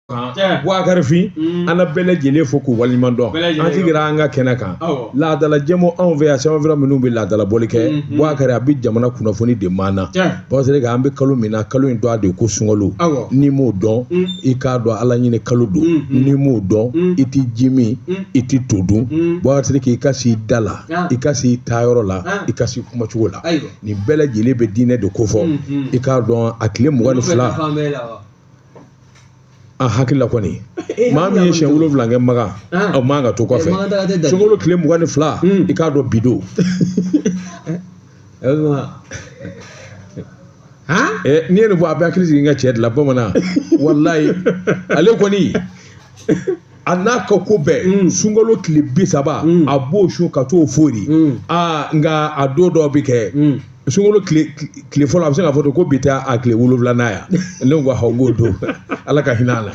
Bubakari Fin an na bɛɛ lajɛlen fo k'u waleɲuman dɔn. An sigira an ka kɛnɛ kan laadala jɛmu anw fɛ yan, sɛbɛnfura minnu bɛ laadala bɔli kɛ, Bubakari, a bɛ jamana kunnafoni de maa na. Parce que an bɛ kalo min na, kalo in tɔgɔ de ko sunkalo. N'i m'o dɔn, i k'a dɔn Ala ɲini kalo don. N'i m'o dɔn, i tɛ ji min, i tɛ to dun. Bubakari Sidiki, i ka s'i da la, i ka s'i taayɔrɔ la, i ka s'i kumacogo la, nin bɛɛ lajɛlen bɛ diinɛ de kofɔ. I k'a dɔn a tile 22, a hakili la kɔni, maa min ye siɲɛ 7 kɛ Makan, aw man ka to kɔfɛ. Sunkalo tile 22, i k'a dɔn bi don. N'i ye nin fɔ, a bɛ hakili jigin n ka cɛ de la, bamanan. Walayi, ale kɔni, a n'a ka ko bɛɛ, sunkalo tile 30, a b'o sun ka t'o fori. Aa, nka a don dɔw bɛ kɛ sunkalo tile fɔlɔ, a bɛ se k'a fɔ ten ko bi tɛ a tile 7nan yan. Ne ko awɔ, n k'o don, Ala ka hinɛ a la.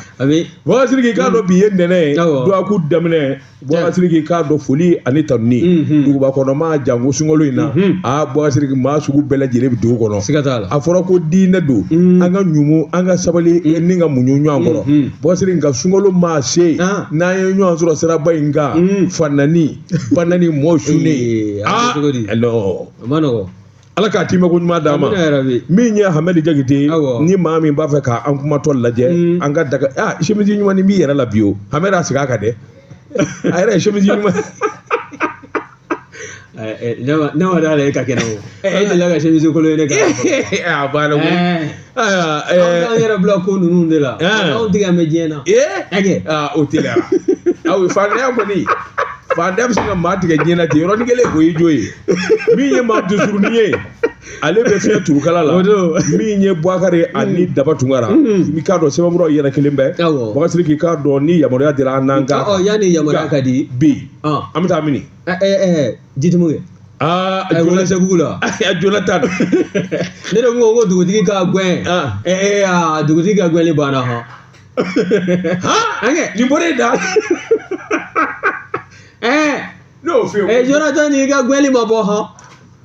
Bubakari Sidiki, i k'a dɔn bi ye ntɛnɛn ye, dɔgɔkun daminɛ. Bubakari Sidiki, i k'a dɔn foli ani tanuni duguba kɔnɔ maa janko sunkalo in na. Aa, Bubakari Sidiki, maa sugu bɛɛ lajɛlen bɛ dugu kɔnɔ. Siga t'a la. A fɔra ko diinɛ don, an ka ɲumu, an ka sabali ni ka muɲu ɲɔgɔn kɔrɔ. Bubakari Sidiki, nka sunkalo maa se, n'an ye ɲɔgɔn sɔrɔ siraba in kan, fa nani ba nani, mɔɔ sunnen. Aa, non, a ma nɔgɔn. Ala k'a timɛ ko ɲuman d'an ma. Min ye Hamɛdi Jakite, ni maa min b'a fɛ k'an kumatɔ lajɛ, an ka daga ah chemise ɲuman ni b'i yɛrɛ la bi. O Hamɛdi, a segin a kan dɛ, a yɛrɛ ye chemise ɲuman. Ne ma d'a la e ka kɛnɛ o. E delila ka chemise kolon ye ne kan. A banna koyi. An yɛrɛ bila ko ninnu de la. Anw tigɛ an bɛ diɲɛ na. Ee, o teliyara. Aw fantanya kɔni, fantanya bɛ se ka maa tigɛ diɲɛ na ten yɔrɔnin kelen, o y'i jo ye. Min ye maa dusurunin ye, ale bɛ fiɲɛ turukala la. Min ye Bubakari ani Daba Tunkara, i k'a dɔn sɛbɛnfuraw yɛrɛ kelen bɛ. Bubakari Sidiki, i k'a dɔn ni yamaruya dira an n'an kan. Yanni yamaruya ka di. Bi an bɛ taa mini? Jitumu kɛ. Aa, Welesebugu la. Jonathan. Ne de ko dugutigi ka gɛn. Dugutigi ka gɛnli banna hɔn. Han, nin bɔra e da. Ne y'o f'i ye. Jonathan, i ka gɛnli ma bɔ hɔn.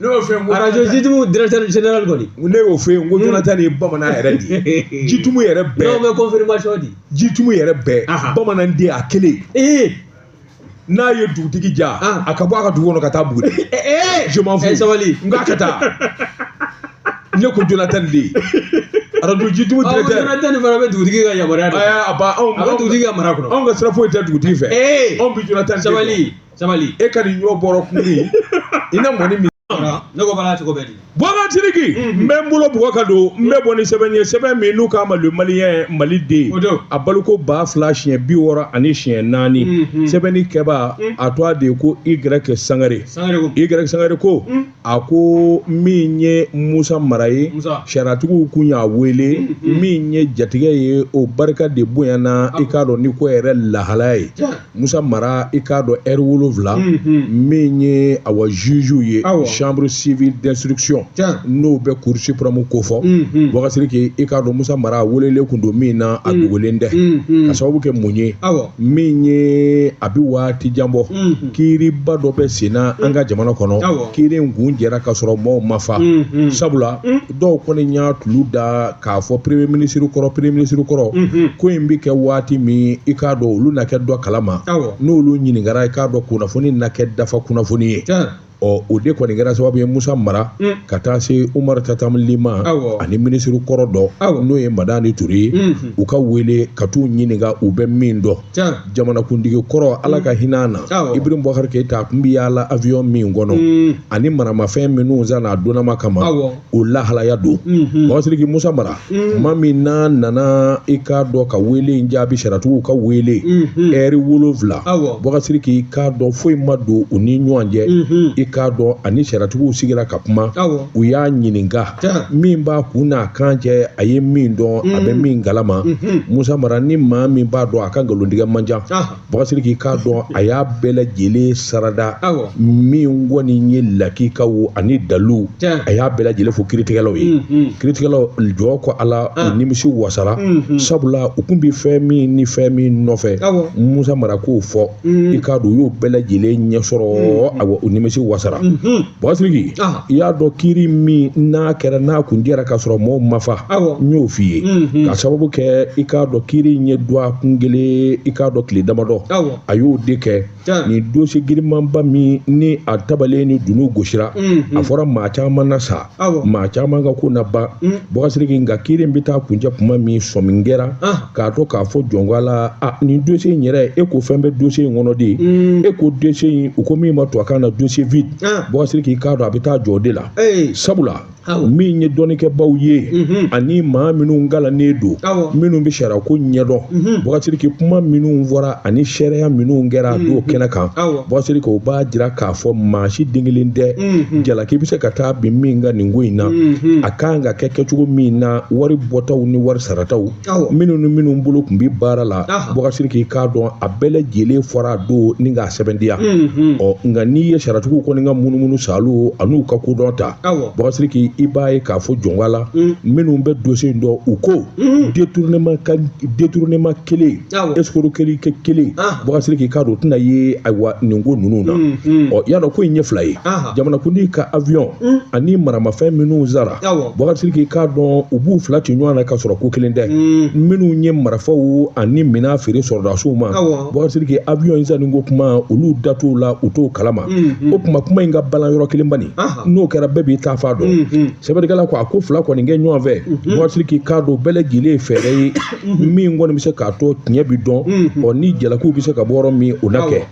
Ne y'o f'i ye. Arajo Jitumu directeur général kɔni. Ne y'o f'i ye, n ko Jonathan ye bamanan yɛrɛ de ye. Jitumu yɛrɛ bɛɛ. N'o bɛ confirmation di. Jitumu yɛrɛ bɛɛ. Bamanan den a kelen. N'a ye dugutigi ja, a ka bɔ a ka dugu kɔnɔ ka taa Buguni. Je m'en fous. Sabali. N k'a ka taa. Ne ko Jonathan de ye. Arajo Jitumu directeur. Jonathan fana bɛ dugutigi ka yamaruya dɔn. A ba anw. A bɛ dugutigi ka mara kɔnɔ. Anw ka sira foyi tɛ dugutigi fɛ. Anw bɛ Jonathan. Sabali, sabali. E ka nin ɲɔ bɔrɔ kun ye. I na mɔni min. Ne ko bala cogo bɛ di? Bubakari Sidiki, n bɛ n bolo bugɔ ka don, n bɛ bɔ ni sɛbɛn ye, sɛbɛn min n'u k'a ma Le Malien, Mali den, a baliko 2064 siɲɛ 60. Sɛbɛnni kɛba, a tɔgɔ de ye ko Y Sangare. Y Sangare ko a ko min ye Musa Mara ye, sariyatigiw kun y'a wele. Min ye jatigɛ ye, o barika de bonyana, i k'a dɔn ni ko yɛrɛ lahalaya ye. Musa Mara, i k'a dɔn ɛri 7, min ye awa juge ye, chambre civile d'instruction, n'o bɛ cour suprême kofɔ. Bubakari Sidiki, i k'a dɔn Musa Mara welelen kun don min na, a dogolen tɛ. Ka sababu kɛ mun ye? Min ye a bɛ waati jan bɔ, kiiriba dɔ bɛ sen na an ka jamana kɔnɔ. Kiiri in kun jɛra ka sɔrɔ maaw ma fa, sabula dɔw kɔni y'a tulu da k'a fɔ premier ministre kɔrɔ, premier ministre kɔrɔ. Ko in bɛ kɛ waati min, i k'a dɔn olu na kɛ dɔ kalama. N'olu ɲininkara, i k'a dɔn kunnafoni na kɛ dafa kunnafoni ye. Ɔ, o de kɔni kɛra sababu ye Musa Mara ka taa se Umaru Tatam Ly ma ani minisiri kɔrɔ dɔ, n'o ye Madani Ture ye, u ka wele ka t'u ɲininka u bɛ min dɔn. Jamanakuntigi kɔrɔ, Ala ka hinɛ na, Ibrahim Boubacar Keita, tun bɛ yaala avion min kɔnɔ ani maramafɛn minnu sanna a donnama kama, o lahalaya don. Bubakari Sidiki, Musa Mara, maa min n'a nana, i k'a dɔn ka wele in jaabi, sariyatigiw ka wele ɛri 7, Bubakari Sidiki, i k'a dɔn foyi ma don u ni ɲɔgɔn cɛ. I k'a dɔn ani sariyatigiw sigira ka kuma, u y'a ɲininka min b'a kun n'a kan cɛ, a ye min dɔn, a bɛ min kalama. Musa Mara, ni maa min b'a dɔn a ka nkalontigɛ man ca, Bubakari Sidiki, i k'a dɔn a y'a bɛɛ lajɛlen sarada. Min kɔni ye lakikaw ani dalu, a y'a bɛɛ lajɛlen fo kiiritigɛlaw ye. Kiiritigɛlaw jɔ ko Ala, u nimisi wasara, sabula u kun bɛ fɛn min ni fɛn min nɔfɛ, Musa Mara k'o fɔ, i k'a dɔn u y'o bɛɛ lajɛlen ɲɛ sɔrɔ. Awa, u nimisi wasara. lafasara. Bubakari Sidiki, i y'a dɔn kiiri min n'a kɛra n'a kun jɛra k'a sɔrɔ mɔgɔw ma fa, n y'o f'i ye, ka sababu kɛ i k'a dɔn kiiri in ye dɔgɔkun kelen, i k'a dɔn tile damadɔ a y'o de kɛ. Nin dossier girimanba min ni a tabalen ni dunun gosira, a fɔra maa caman na sa, maa caman ka ko na ban. Bubakari Sidiki, nka kiiri in bɛ taa kuncɛ kuma min, sɔmi kɛra k'a to k'a fɔ jɔnko la, a nin dossier in yɛrɛ, e ko fɛn bɛ dossier in kɔnɔ de, e ko dossier in, u ko min ma tubabukan na dossier vide. Bubakari Sidiki, i k'a dɔn a bɛ taa jɔ o de la, sabula min ye dɔnnikɛbaw ye ani maa minnu kalannen don, minnu bɛ sariya ko ɲɛdɔn, Bubakari Sidiki, kuma minnu fɔra ani seereya minnu kɛra a don kɛnɛ kan, Bubakari Sidiki, o b'a jira k'a fɔ maa si den kelen tɛ jalaki bɛ se ka taa bin min kan nin ko in na. A kan ka kɛ kɛcogo min na, wari bɔtaw ni wari sarataw, minnu ni minnu bolo tun bɛ baara la, Bubakari Sidiki, i k'a dɔn a bɛɛ lajɛlen fɔra a don ni k'a sɛbɛntiya. Ɔ nka n'i ye sariyatigiw kɔni ka munumunu salo an'u ka kodɔn ta, Bubakari Sidiki, i b'a ye k'a fɔ jɔnka la, minnu bɛ dossier in dɔn, u ko détournement kelen, escroquerie kelen, Bubakari Sidiki, i k'a dɔn o tɛna ye ayiwa nin ko ninnu na. Ɔ y'a dɔn ko in ye fila ye, jamanakuntigi ka avion ani maramafɛn minnu sara, Bubakari Sidiki, i k'a dɔn u b'u fila ci ɲɔgɔn na k'a sɔrɔ ko kelen tɛ. Minnu ye marifaw ani minɛn feere sɔrɔdasiw ma, Bubakari Sidiki, avion in sanni ko kuma, olu da t'o la, u t'o kalama. O tuma kuma in ka balan yɔrɔ kelen bani, n'o kɛra bɛɛ b'i ta fa dɔn. Sɛbɛnnikɛla ko a ko fila kɔni kɛ ɲɔgɔn fɛ, Bubakari Sidiki, k'a dɔn bɛɛ lajɛlen ye fɛɛrɛ ye min kɔni bɛ se k'a to tiɲɛ bi dɔn, ɔ ni jalakiw bɛ se ka bɔ yɔrɔ min, o na kɛ.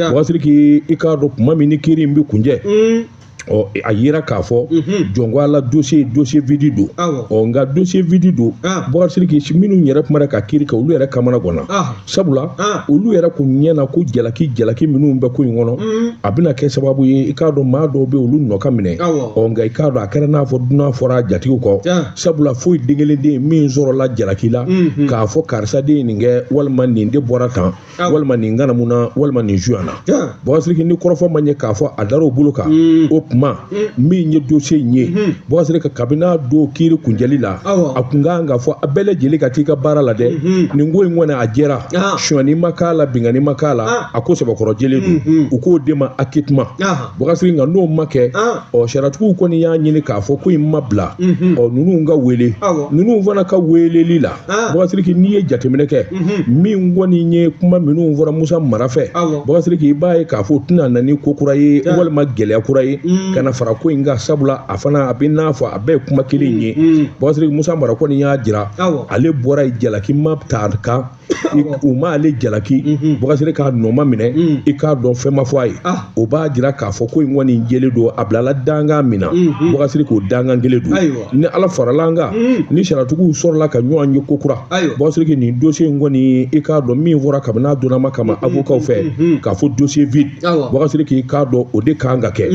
Bubakari Sidiki, i k'a dɔn kuma min ni kiiri in bɛ kunjɛ, ɔ a yira k'a fɔ jɔnko la dossier vide don. Ɔ nka dossier vide don, Bubakari Sidiki, minnu yɛrɛ kumara ka kiiri kɛ, olu yɛrɛ kamana ganna, sabula olu yɛrɛ kun ɲɛ na ko jalaki minnu bɛ ko in kɔnɔ, a bɛna kɛ sababu ye i k'a dɔn maa dɔw bɛ olu nɔ ka minɛ. Ɔ nka i k'a dɔn a kɛra n'a fɔ dunan fɔra jatigiw kɔ, sabula foyi den kelen den min sɔrɔla jalaki la k'a fɔ karisa den ye nin kɛ, walima nin de bɔra tan, walima nin kana mun na, walima nin suyana. Bubakari Sidiki, ni kɔrɔfɔ ma ɲɛ k'a fɔ a dar'o bolo kan, o tuma min ye dossier in ye, Bubakari Sidiki, kabini a don kiiri kunjɛli la, a kun kan k'a fɔ a bɛɛ lajɛlen ka t'i ka baara la dɛ. Nin ko in kɔni a jɛra, sonyani ma k'a la, binkanni ma k'a la, a ko sɛbɛkɔrɔ jɛlen don, u k'o de ma acquittement. Bubakari Sidiki, nka n'o ma kɛ, ɔ sariyatigiw kɔni y'a ɲini k'a fɔ ko in ma bila, ɔ ninnu ka wele, ninnu fana ka weleli la, Bubakari Sidiki, n'i ye jateminɛ kɛ, min kɔni ye kuma minnu fɔra Musa Mara fɛ, Bubakari Sidiki, i b'a ye k'a fɔ o tɛna na ni ko kura ye walima gɛlɛya kura ye ka na fara ko in kan, sabula a fana a bɛ n'a fɔ a bɛɛ ye kuma kelen ye. Bubakari Sidiki, Musa Mara kɔni y'a jira ale bɔra yen jalaki ma ta kan, u ma ale jalaki, Bubakari Sidiki k'a nɔ ma minɛ, i k'a dɔn fɛn ma fɔ a ye. O b'a jira k'a fɔ ko in kɔni jɛlen don, a bilala dankan min na, Bubakari Sidiki, o dankan kelen don. Ni Ala farala an kan, ni sariyatigiw sɔrɔla ka ɲɔgɔn ye ko kura, Bubakari Sidiki, nin dossier in kɔni, i k'a dɔn min fɔra kabini a donna ma kama avocat fɛ k'a fɔ dossier vide, Bubakari Sidiki, i k'a dɔn o de kan ka kɛ.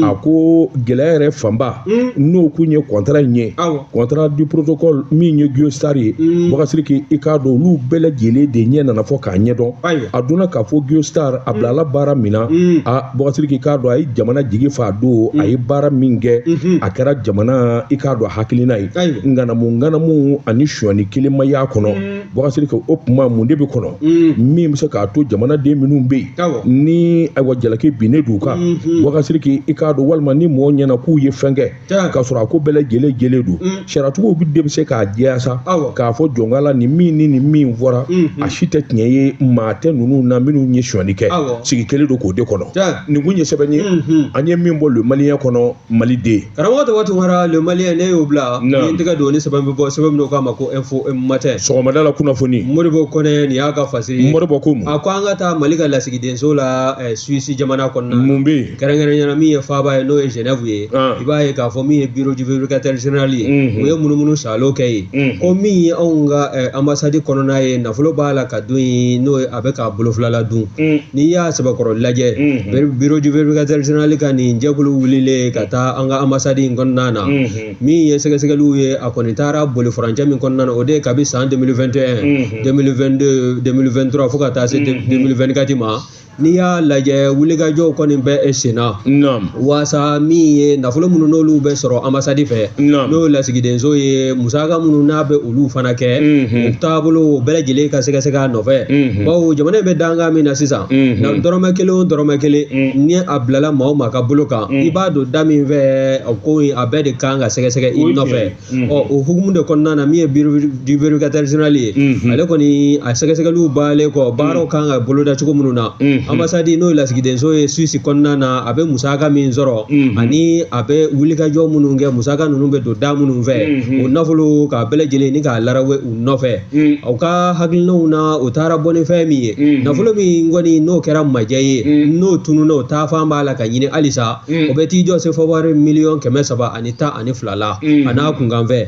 A ko gɛlɛya yɛrɛ fanba n'o kun ye contrat in ye, contrat du protocole min ye Guo Star ye, Bubakari Sidiki, i k'a dɔn olu bɛɛ lajɛlen de ɲɛ nana fɔ k'a ɲɛdɔn. A donna k'a fɔ Guo Star a bilala baara min na, a Bubakari Sidiki, k'a dɔn a ye jamana jigi fa don, a ye baara min kɛ, a kɛra jamana i k'a dɔn hakilina ye, ŋanamu ani sonyani kelen ma y'a kɔnɔ. Bubakari Sidiki, o tuma mun de bɛ kɔnɔ min bɛ se k'a to jamanaden minnu bɛ yen ni ayiwa jalaki binnen d'u kan, Bubakari Sidiki, i k'a dɔn walima ni mɔgɔw ɲɛna k'u ye fɛn kɛ k'a sɔrɔ a ko bɛɛ lajɛlen jɛlen don, sariyatigiw de bɛ se k'a jɛya sa k'a fɔ jɔnka la nin min ni nin min fɔra a si tɛ tiɲɛ ye, maa tɛ ninnu na minnu ye sonyani kɛ, sigi kelen don k'o de kɔnɔ. Nin kun ye sɛbɛn ye an ye min bɔ Le Malien kɔnɔ, Mali den. Karamɔgɔ Tɔgɔ Tunkara, Le Malien ne y'o bila, ni n tɛgɛ don ni sɛbɛn bɛ bɔ, sɛbɛn min k'a ma ko Info Matin. Sɔgɔmada la kunnafoni. Modibo Kɔnɛ nin y'a ka fasiri. Modibo ko mun? A ko an ka taa Mali ka lasigidenso la Suisse jamana kɔnɔna. Mun bɛ yen? Kɛrɛnkɛrɛnnenya min ye faaba ye n'o ye Genève ye. I b'a ye k'a fɔ min ye bureau du vérificateur général ye, u ye munumunu salo kɛ yen. Ko min ye anw ka ambassade kɔnɔna ye, nafolo b'a la ka don yen, n'o ye a bɛ k'a bolo fila la dun. N'i y'a sɛbɛkɔrɔ lajɛ, bureau du vérificateur général ka nin jɛkulu wulilen ka taa an ka ambassade in kɔnɔna na, min ye sɛgɛsɛgɛliw ye, a kɔni taara boli furancɛ min kɔnɔna na, o de ye kabi san 2021, 2022, 2023 fo ka taa se 2024 ma. N'i y'a lajɛ wulikajɔw kɔni bɛ sen na waasa min ye nafolo minnu n'olu bɛ sɔrɔ ambassade fɛ, n'o ye lasigidenso ye, musaka minnu n'a bɛ olu fana kɛ, u taabolo bɛɛ lajɛlen ka sɛgɛsɛgɛ a nɔfɛ, bawo jamana in bɛ dankan min na sisan, na dɔrɔmɛ kelen o dɔrɔmɛ kelen ni a bilala maa o maa ka bolo kan, i b'a don da min fɛ, o ko in a bɛɛ de kan ka sɛgɛsɛgɛ i nɔfɛ. Ɔ o hukumu de kɔnɔna na, min ye bureau du vérificateur général ye, ale kɔni a sɛgɛsɛgɛliw baalen kɔ, baaraw kan ka boloda cogo minnu na, ambassade n'o ye lasigidenso ye Suisse kɔnɔna na, a bɛ musaka min sɔrɔ ani a bɛ wulikajɔ minnu kɛ, musaka ninnu bɛ don da minnu fɛ, o nafolo k'a bɛɛ lajɛlen ni k'a larawe u nɔfɛ. U ka hakilinaw na, o taara bɔ ni fɛn min ye, nafolo min kɔni n'o kɛra majɛ ye, n'o tununa, o taafan b'a la ka ɲini halisa, o bɛ t'i jɔ sefa wari miliyɔn 312 la a n'a kunkanfɛ.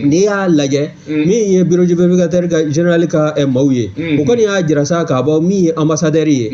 N'i y'a lajɛ, min ye bureau du vérificateur général ka maaw ye, o kɔni y'a jira sa k'a bɔ min ye ambassadeur ye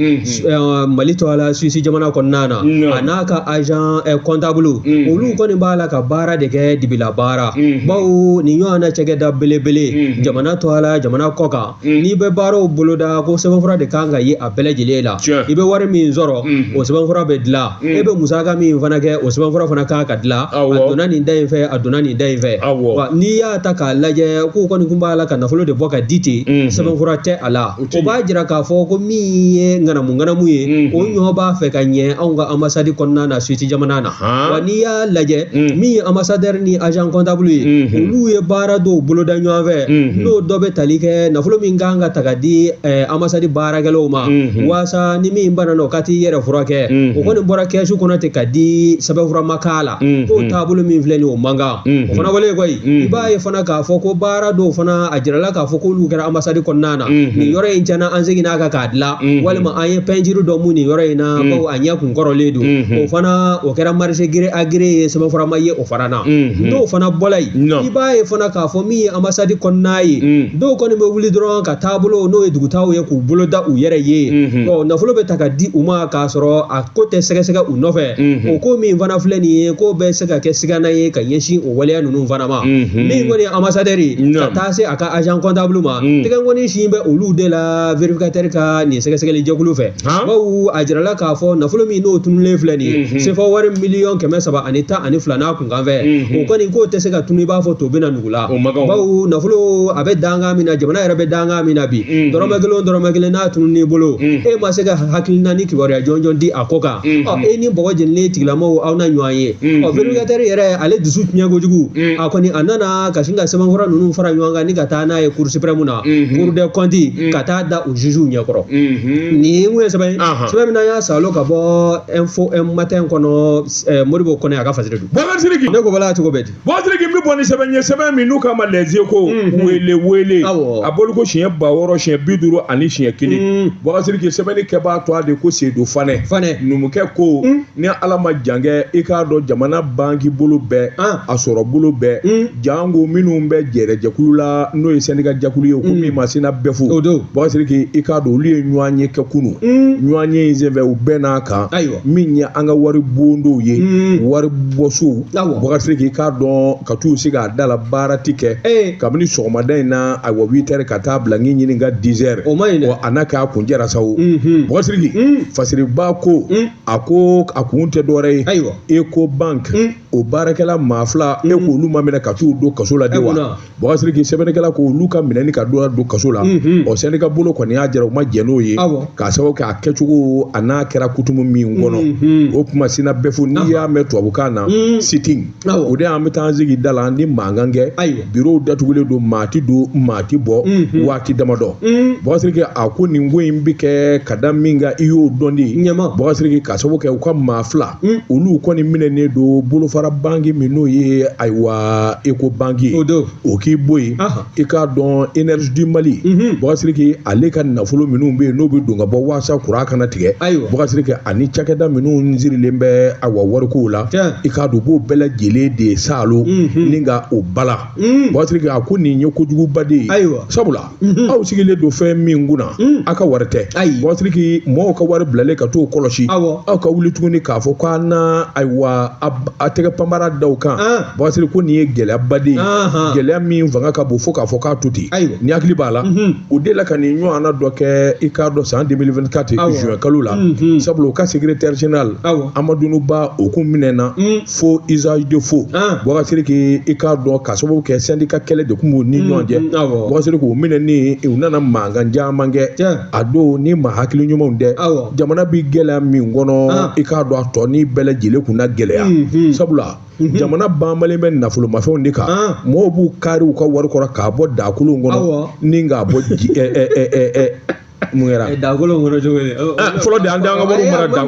Mali tɔgɔ la Suisse jamana kɔnɔna na, a n'a ka agent comptable, olu kɔni b'a la ka baara de kɛ dibila baara, bawo nin ɲɔgɔnna cakɛda belebele jamana tɔgɔ la jamana kɔ kan, n'i bɛ baaraw boloda, ko sɛbɛnfura de kan ka ye a bɛɛ lajɛlen la. I bɛ wari min sɔrɔ, o sɛbɛnfura bɛ dilan. E bɛ musaka min fana kɛ, o sɛbɛnfura fana kan ka dilan. A donna nin da in fɛ, a donna nin da in fɛ. Wa n'i y'a ta k'a lajɛ, k'u kɔni kun b'a la ka nafolo de bɔ ka di ten, sɛbɛnfura tɛ a la. O b'a jira k'a fɔ ko min ye ŋanamu ŋanamu ye, o ɲɔ b'a fɛ ka ɲɛ anw ka ambassade kɔnɔna na Suisse jamana na. Wa n'i y'a lajɛ, min ye ambassadeur ni agent comptable ye, olu ye baara dɔw boloda ɲɔgɔn fɛ, n'o dɔ bɛ tali kɛ nafolo min kan ka ta ka di ambassade baarakɛlaw ma, waasa ni min banana, o ka t'i yɛrɛ furakɛ, o kɔni bɔra kɛsu kɔnɔ ten ka di, sɛbɛnfura ma k'a la. K'o taabolo min filɛ nin ye, o man kan. O fana wale koyi, i b'a ye fana k'a fɔ ko baara dɔw fana, a jirala k'a fɔ k'olu kɛra ambassade kɔnɔna na, nin yɔrɔ in tiɲɛna, an seginna a kan k'a dilan, walima an ye peinture dɔ mun nin yɔrɔ in na, bawo a ɲɛ kun kɔrɔlen don, o fana o kɛra marché gré à gré ye, sɛbɛnfura ma ye o fana na. N'o fana bɔla yen, i b'a ye fana k'a fɔ min ye ambassade kɔnɔna ye, dɔw kɔni bɛ wuli dɔrɔn ka taabolo n'o ye dugutaw ye k'u bolo da u yɛrɛ ye. Ɔ nafolo bɛ ta ka di u ma k'a sɔrɔ a ko tɛ sɛgɛsɛgɛ u nɔfɛ. O ko min fana filɛ nin ye, ko bɛ se ka kɛ sigana ye ka ɲɛsin o waleya ninnu fana ma. Min kɔni ye ambassadeur ye, ka taa se a ka agent comptable ma, tɛgɛnkɔni sin bɛ olu de la vérificateur ka nin sɛgɛsɛgɛli jɛkulu fɛ, bawo a jirala k'a fɔ nafolo min n'o tununnen filɛ nin ye, sefa wari miliyɔn 312 n'a kunkanfɛ, o kɔni k'o tɛ se ka tunu i b'a fɔ to bɛna nugu la, bawo nafolo a bɛ dankan min na, jamana yɛrɛ bɛ dankan min na bi, dɔrɔmɛ kelen o dɔrɔmɛ kelen n'a tununn'i bolo, e ma se ka hakilina ni kibaruya jɔnjɔn di a ko kan, ɔ e ni bɔgɔ jeninen tigilamɔgɔw aw na ɲɔgɔn ye. Ɔ vérificateur yɛrɛ, ale dusu tiɲɛ kojugu, a kɔni a nana ka sin ka sɛbɛnfura ninnu fara ɲɔgɔn kan ni ka taa n'a ye Cour suprême na, Cour des comptes, ka taa da o juges ɲɛkɔrɔ. Nin kun ye sɛbɛn ye, sɛbɛn min n'an y'a salo ka bɔ Info Un Matin kɔnɔ, Modibo Kɔnɛ a ka fasiri don. Boubacar Sidiki. Ne ko bala cogo bɛ di? Boubacar Sidiki, n bɛ bɔ ni sɛbɛn ye, sɛbɛn min n'u k'a ma Les Échos, wele wele, a bɔli ko siɲɛ 6000 siɲɛ 51. Boubacar Sidiki, sɛbɛnni kɛbaa tɔgɔ de ko Seydou Fanɛ. Fanɛ. Numukɛ ko ni Ala ma jan kɛ, i k'a dɔn jamana banki bolo bɛɛ, a sɔrɔ bolo bɛɛ, jango minnu bɛ jɛrɛjɛkulu la, n'o ye syndicat jɛkulu ye, ko min ma SYNABEF. O don. Boubacar Sidiki, i k'a dɔn olu ye ɲɔgɔn ye kɛ kunu, ɲɔgɔn ye in senfɛ, u bɛɛ n'a kan min ye an ka wari bondow ye, wari bɔsow. Boubacar Sidiki, i k'a dɔn ka t'u sigi a da la, baara ti kɛ kabini sɔgɔmada in na, ayiwa, 8 heures ka taa bila n ɲininka 10 heures. O ma ɲi dɛ. A n'a kɛ a kun jɛra sa o. Boubacar Sidiki, fasiriba ko a ko a kun tɛ dɔwɛrɛ ye, Ecobank o baarakɛla maa fila, e k'olu ma minɛ ka t'u don kaso la de wa? Boubacar Sidiki, sɛbɛnnikɛla ko olu ka minɛni ka don kaso la, ɔ syndicat bolo kɔni y'a jira u ma jɛn n'o ye, k'a sababu kɛ a kɛcogo a n'a kɛra kutumu min kɔnɔ. O kuma SYNABEF, n'i y'a mɛn tubabukan na sit-in, o de y'an bɛ taa an sigi da la ni mankan kɛ, bureau datugulen don, maa ti don, maa ti bɔ waati damadɔ. Boubacar Sidiki, a ko nin ko in bɛ kɛ ka da min kan, i y'o dɔn de. Boubacar Sidiki, k'a sababu kɛ u ka maa fila, olu kɔni minɛnen don bolofara banki min n'o ye ayiwa Ecobank ye, o k'i bɔ yen. I k'a dɔn Énergie du Mali, Boubacar Sidiki, ale ka nafolo minnu bɛ yen n'o bɛ don ka bɔ waasa kuran kana tigɛ, Boubacar Sidiki, ani cakɛda minnu sirilen bɛ ayiwa warikow la, i k'a dɔn u b'o bɛɛ lajɛlen de saalo ni ka o bala. Boubacar Sidiki, a ko nin ye kojuguba de ye, sabula aw sigilen don fɛn min kunna, aw ka wari tɛ. Boubacar Sidiki, mɔgɔw ka wari bilalen ka t'o kɔlɔsi, aw ka wuli tuguni k'a fɔ k'an na ayiwa a tɛgɛ panbara da u kan. Bubakari ko nin ye gɛlɛyaba de ye, gɛlɛya min fanga ka bon fo k'a fɔ k'a to ten. Ni hakili b'a la, u delila ka nin ɲɔgɔnna dɔ kɛ i k'a dɔn san 2024 juin kalo la, sabula u ka secrétaire général Amadou Ba o kun minɛna faux usage de faux. Bubakari k'i i k'a dɔn k'a sababu kɛ syndicat kɛlɛ de kun b'u ni ɲɔgɔn cɛ. Bubakari k'u minɛni, u nana mankan caman kɛ a don ni maa hakili ɲumanw tɛ. Jamana bi gɛlɛya min kɔnɔ, i k'a dɔn a tɔ ni bɛɛ lajɛlen kun na gɛlɛya, sabula jamana banbalen bɛ nafolomafɛnw de kan. Mɔgɔw b'u kari u ka wari kɔrɔ k'a bɔ dakolon kɔnɔ ni k'a bɔ mun kɛra dakolon kɔnɔ cogo di? Fɔlɔ de an t'an ka wariw mara da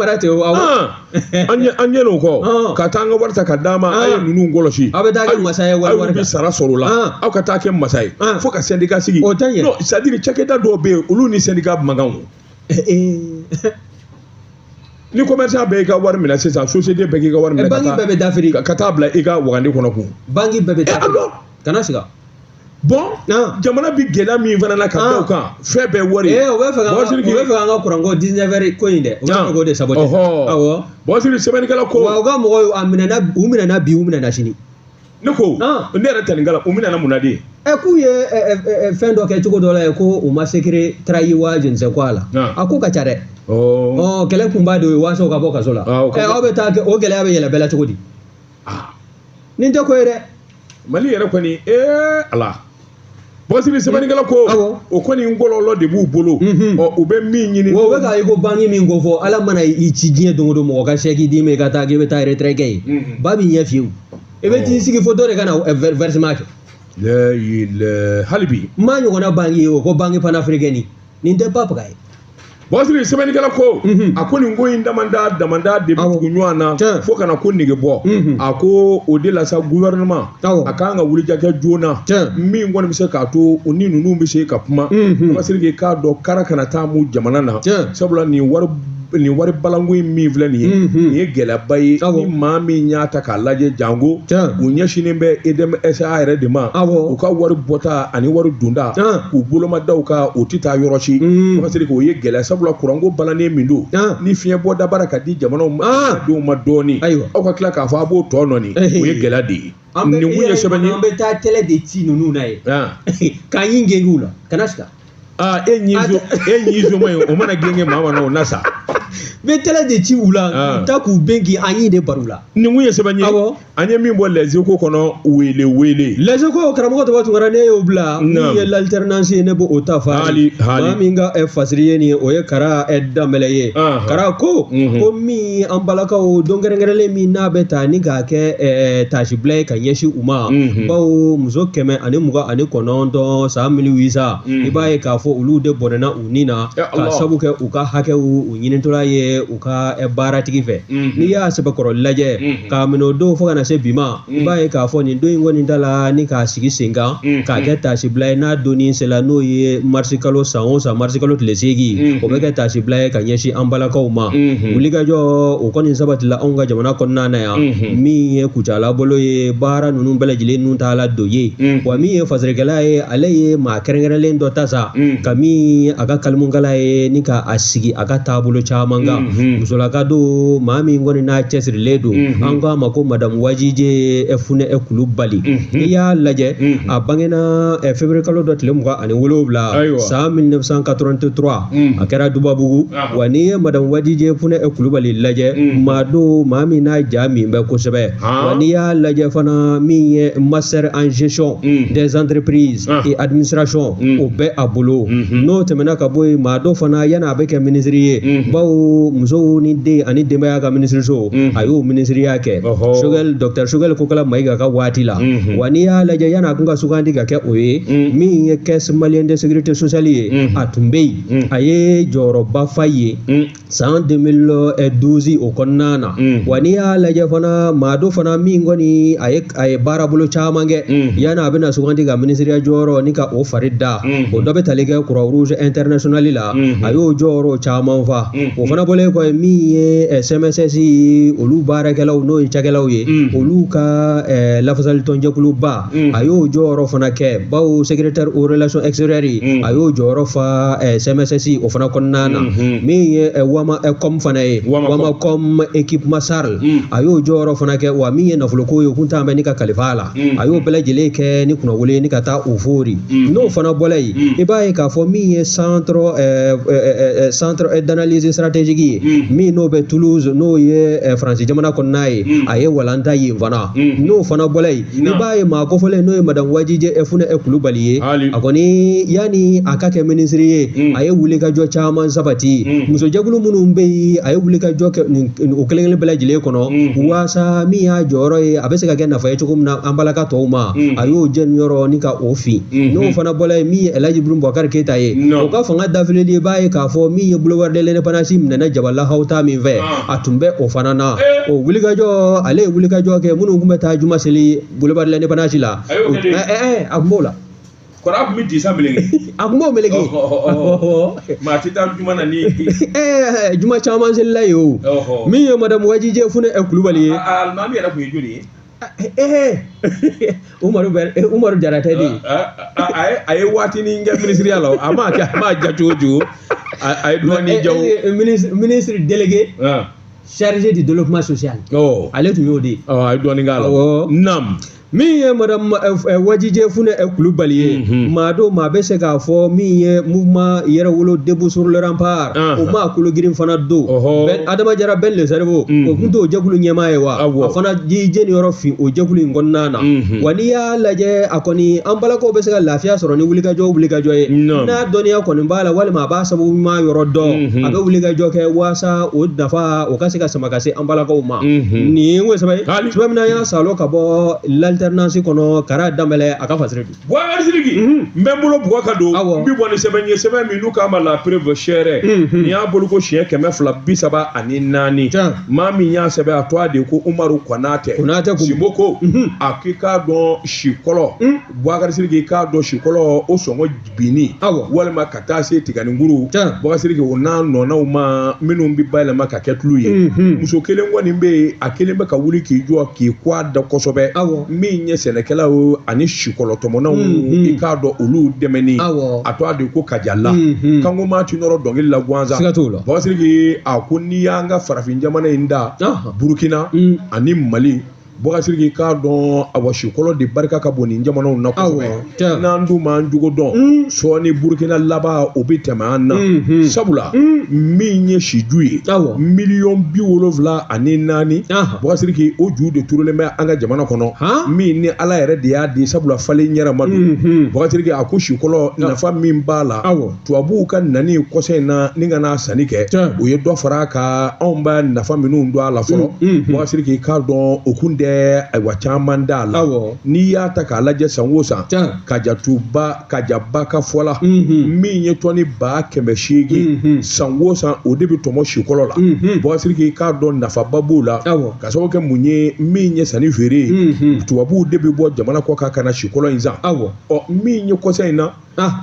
an ɲɛ n'o kɔ ka taa an ka wari ta ka d'a ma. A ye ninnu kɔlɔsi, aw bɛ taa kɛ masa ye, wari wari bɛ sara sɔrɔ o la, aw ka taa kɛ masa ye fo ka syndicat sigi. O tɛ ɲɛ. Non, c'est à dire cakɛda dɔw bɛ yen, olu ni syndicat man kan o. Ni commerçant bɛɛ y'i ka wari minɛ sisan, société bɛɛ k'i ka wari minɛ, banque bɛɛ bɛ dafiri ka taa bila i ka wagande kɔnɔ kun. Banque bɛɛ bɛ dafiri. Kana siga. Bon, jamana bi gɛlɛya min fana na ka da o kan, fɛn bɛɛ wari. O bɛ fɛ ka an ka kuranko 19 heures ko in dɛ, o bɛ fɛ k'o de saboter. Awɔ. Bubakari sɛbɛnnikɛla ko. Wa u ka mɔgɔw a minɛna, u minɛna bi, u minɛna sini. Ne ko ne yɛrɛ tɛ nin kala, u minɛna mun na de? K'u ye fɛn dɔ kɛ cogo dɔ la ye ko u ma secret trahi wa je ne sais quoi la. A ko ka ca dɛ. Kɛlɛ kunba de ye walasa u ka bɔ kaso la. Aw bɛ taa kɛ o gɛlɛya bɛ yɛlɛ bɛɛ la cogo di? Nin tɛ ko ye dɛ. Mali yɛrɛ kɔni ala. Bubakari sɛbɛnnikɛla ko o kɔni kɔlɔlɔ de b'u bolo. Ɔ u bɛ min ɲini. Wa u bɛ ka i ko banque min ko fɔ, ala mana i ci diɲɛ don o don mɔgɔ ka chèque d'i ma i ka taa k'i bɛ taa retrait kɛ yen. Ba b'i ɲɛ fiyewu. I bɛ t'i sigi fo dɔ de ka na versement kɛ. Hali bi. N m'a ɲɔgɔnna banque ye o ko banque panafricaine nin tɛ ba paga ye. Bubakari sɛbɛnnikɛla ko a ko nin ko in damanda de bɛ tugu ɲɔgɔn na fo kana ko nege bɔ. A ko o de la sa gouvernement a kan ka wulijɛ kɛ joona min kɔni bɛ se k'a to u ni ninnu bɛ se ka kuma. Bubakari k'i k'a dɔn kara kana taa mu jamana na, sabula nin wari balanko in min filɛ nin ye, nin ye gɛlɛyaba ye. Ni maa min y'a ta k'a lajɛ jango u ɲɛsinnen bɛ EDM SA yɛrɛ de ma, u ka wari bɔta ani wari donda k'u bolomadaw ka o tɛ taa yɔrɔ si. Bubakari k'o ye gɛlɛya, sabula kuranko balannen min don, ni fiɲɛ bɔda baara ka di jamanaw denw ma dɔɔnin, aw ka tila k'a fɔ a b'o tɔ nɔni, o ye gɛlɛya de ye. Nin kun ye sɛbɛn ye. An bɛ taa tɛlɛ de ci ninnu na ye k'an ɲin genge u la, kana siga. E ɲi zoma ye, o mana genge maa ma na o na sa. N bɛ tɛlɛ de ci u la, u ta k'u ben k'i an ɲi de baro la. Nin kun ye sɛbɛn ye. An ye min bɔ Les Échos kɔnɔ, wele wele. Les Échos karamɔgɔ Tɔba Tunkara ne y'o bila. Min ye l'alternance ye ne b'o ta fa. Hali maa min ka fasiri ye nin ye, o ye Kara Danbɛlɛ ye. Kara ko ko min an balakaw don kɛrɛnkɛrɛnlen min n'a bɛ ta ni k'a kɛ tasibila ye ka ɲɛsin u ma. Bawo muso 129 san 1800 i b'a ye k'a fɔ olu de bɔnɛna u ni na ka sabu kɛ u ka hakɛw u ɲinitɔla ye u ka baaratigi fɛ. N'i y'a sɛbɛkɔrɔ lajɛ k'a minɛ o don fo ka na se bi ma, i b'a ye k'a fɔ nin don in kɔni da la ni k'a sigi sen kan k'a kɛ tasibila ye n'a donni sela n'o ye marisikalo san o san marisikalo tile 8, o bɛ kɛ tasibila ye ka ɲɛsin an balakaw ma. Wulikajɔ o kɔni sabatila anw ka jamana kɔnɔna na yan, min ye Kucala bolo ye baara ninnu bɛɛ lajɛlen ninnu t'a la don ye. Wa min ye fasirikɛla ye, ale ye maa kɛrɛnkɛrɛnlen dɔ ta sa ka min a ka kalimukala ye ni k'a sigi a ka taabolo caman kan. Musolaka don, maa min kɔni n'a cɛsirilen don, an k'a ma ko madame Wajije Funɛ Kulubali. N'i y'a lajɛ a bangena février kalo dɔ tile 27 san 1983, a kɛra Dubabugu. Wa n'i ye madame Wajije Funɛ Kulubali lajɛ, maa don maa min n'a ja min bɛ kosɛbɛ. Wa n'i y'a lajɛ fana min ye master en gestion des entreprises et administration, o bɛ a bolo. N'o tɛmɛna ka bɔ yen, maa dɔ fana yanni a bɛ kɛ minisiri ye, bawo musow ni den ani denbaya ka minisiriso, a y'o minisiriya kɛ Choguel docteur Choguel Kokala Mayiga ka waati la. Wa n'i y'a lajɛ yanni a kun ka sugandi ka kɛ o ye, min ye caisse malienne de sécurité sociale ye, a tun bɛ yen, a ye jɔyɔrɔba fa ye san 2012 o kɔnɔna na. Wa n'i y'a lajɛ fana maa dɔ fana min kɔni a ye baarabolo caman kɛ yanni a bɛna sugandi ka minisiriya jɔyɔrɔ ni ka o fari da, o dɔ bɛ tali kɛ Croix Rouge internationale la, a y'o jɔyɔrɔ caman fa. O O fana bɔlen kɔ min ye CMSS olu baarakɛlaw n'o ye cakɛlaw ye, olu ka lafasalitɔnjɛkuluba, a y'o jɔyɔrɔ fana kɛ, bawo secrétaire aux relations extérieures, a y'o jɔyɔrɔ fa CMSS o fana kɔnɔna na. Min ye Wama com fana ye, Wamacom équipement SARL, a y'o jɔyɔrɔ fana kɛ. Wa min ye nafoloko ye, o kun t'an bɛ ni ka kalifa a la, a y'o bɛɛ lajɛlen kɛ ni kunnawolo ni ka taa o fori. N'o fana bɔla yen, i b'a ye k'a fɔ min ye centre d'analyse stratégique ye, min n'o bɛ Toulouse, n'o ye Faransi jamana kɔnɔna ye, a ye walanta yen fana. N'o fana bɔla yen, i b'a ye maa kofɔlen, n'o ye madame Wajije Funɛ Kulubali ye, a kɔni yanni a ka kɛ minisiri ye, a ye wulikajɔ caman sabati. Musojɛkulu minnu bɛ yen, a ye wulikajɔ kɛ o kelen kelen bɛɛ lajɛlen kɔnɔ, waasa min y'a jɔyɔrɔ ye, a bɛ se ka kɛ nafa ye cogo min na an balaka tɔw ma, a y'o jɛniyɔrɔ ni ka o fin. N'o fana bɔla yen, min ye Elhaji Ibrahim Boubacar Keita ye, o ka fanga dafileli, i b'a ye k'a fɔ min ye boulevard de l'indépendance minɛna Jabala Hawuta min fɛ, a tun bɛ o fana na. O wulikajɔ, ale ye wulikajɔ kɛ minnu tun bɛ taa juma seli boulevard de l'indépendance la, a tun b'o la. Kɔrɔ, a tun bɛ disa meleke. A tun b'o meleke. Maa tɛ taa juma na ni. Juma caman selila yen o. Min ye madame Wajije Funɛ Kulubali ye. Alimami yɛrɛ tun ye joli ye? Umaru Umaru Jara tɛ de. A ye waatinin kɛ minisiriya la, a m'a kɛ, a m'a ja cogo cogo, a ye dɔɔnin ja o. Ministre délégué chargé du développement social. Ale tun y'o de ye. A ye dɔɔnin k'a la. Naam. Min ye madame Wajije Funɛ Kulubali ye, maa don maa bɛ se k'a fɔ min ye mouvement Yɛrɛwolo debout sur le rempart, o maa kologirin fana don. Adama Jara Ben le cerveau, o tun t'o jɛkulu ɲɛmaa ye wa, a fana ji jɛniyɔrɔ fin o jɛkulu in kɔnɔna na. Wa n'i y'a lajɛ, a kɔni an balakaw bɛ se ka lafiya sɔrɔ ni wulikajɔ ye, n'a dɔnniya kɔni b'a la, walima a b'a sababu ɲuman yɔrɔ dɔn, a bɛ wulikajɔ kɛ waasa o nafa o ka se ka sama ka se an balakaw ma. Nin ye n ko sɛbɛn sɛbɛn min na, an y'a salo ka bɔ l'alternance kɔnɔ, Kara Danbɛlɛ a ka fasiri don. Boubacar Sidiki, n bɛ n bolo bugɔ ka don, n bɛ bɔ ni sɛbɛn ye, sɛbɛn min n'u k'a ma La Preuve sɛrɛ. Nin y'a bolo ko siɲɛ 234. Maa min y'a sɛbɛn, a tɔgɔ de ko Umaru Konatɛ. Konatɛ Sinbo ko a k'i k'a dɔn sikɔlɔ, Boubacar Sidiki, k'a dɔn sikɔlɔ o sɔngɔ binni, walima ka taa se tiganinkuru, Boubacar Sidiki, o n'a nɔnaw ma minnu bɛ bayɛlɛma ka kɛ tulu ye. Muso kelen kɔni bɛ yen, a kelen bɛ ka wuli k'i jɔ k'i kɔ a da kosɛbɛ, min ye sɛnɛkɛlaw ani sikɔlɔtɔmɔnaw, i k'a dɔn olu dɛmɛni, a tɔgɔ de ko Kajala. Kanko maa ti nɔrɔ dɔnkili la gansan. Siga t'o la. Boubacar Sidiki, a ko n'i y'an ka farafin jamana in da, Burukina ani Mali, Boubacar Sidiki, k'a dɔn awa sikɔlɔ de barika ka bon nin jamanaw na kosɛbɛ. N'an dun m'an jogo dɔn, sɔɔni Burukina laban o bɛ tɛmɛ an na. Sabula min ye siju ye, 74 miliyɔn, Boubacar Sidiki, o ju de turulen bɛ an ka jamana kɔnɔ, min ni Ala yɛrɛ de y'a di, sabula falen yɛrɛ ma don. Boubacar Sidiki, a ko sikɔlɔ nafa min b'a la, tubabuw ka nani kɔsɛ in na ni ka n'a sanni kɛ, o ye dɔ fara a kan. Anw b'a nafa minnu don a la fɔlɔ, Boubacar Sidiki, k'a dɔn o kun tɛ ayiwa caman d'a la. N'i y'a ta k'a lajɛ, san o san, Kajatuba Kajaba ka fɔ la, min ye tɔni 800,000 san o san, o de bɛ tɔmɔ sikɔlɔ la. Boubacar Sidiki, k'a dɔn nafaba b'o la, ka sababu kɛ mun ye? Min ye sanni feere ye, tubabuw de bɛ bɔ jamana kɔ kan ka na sikɔlɔ in san. Ɔ, min ye kɔsɛ in na,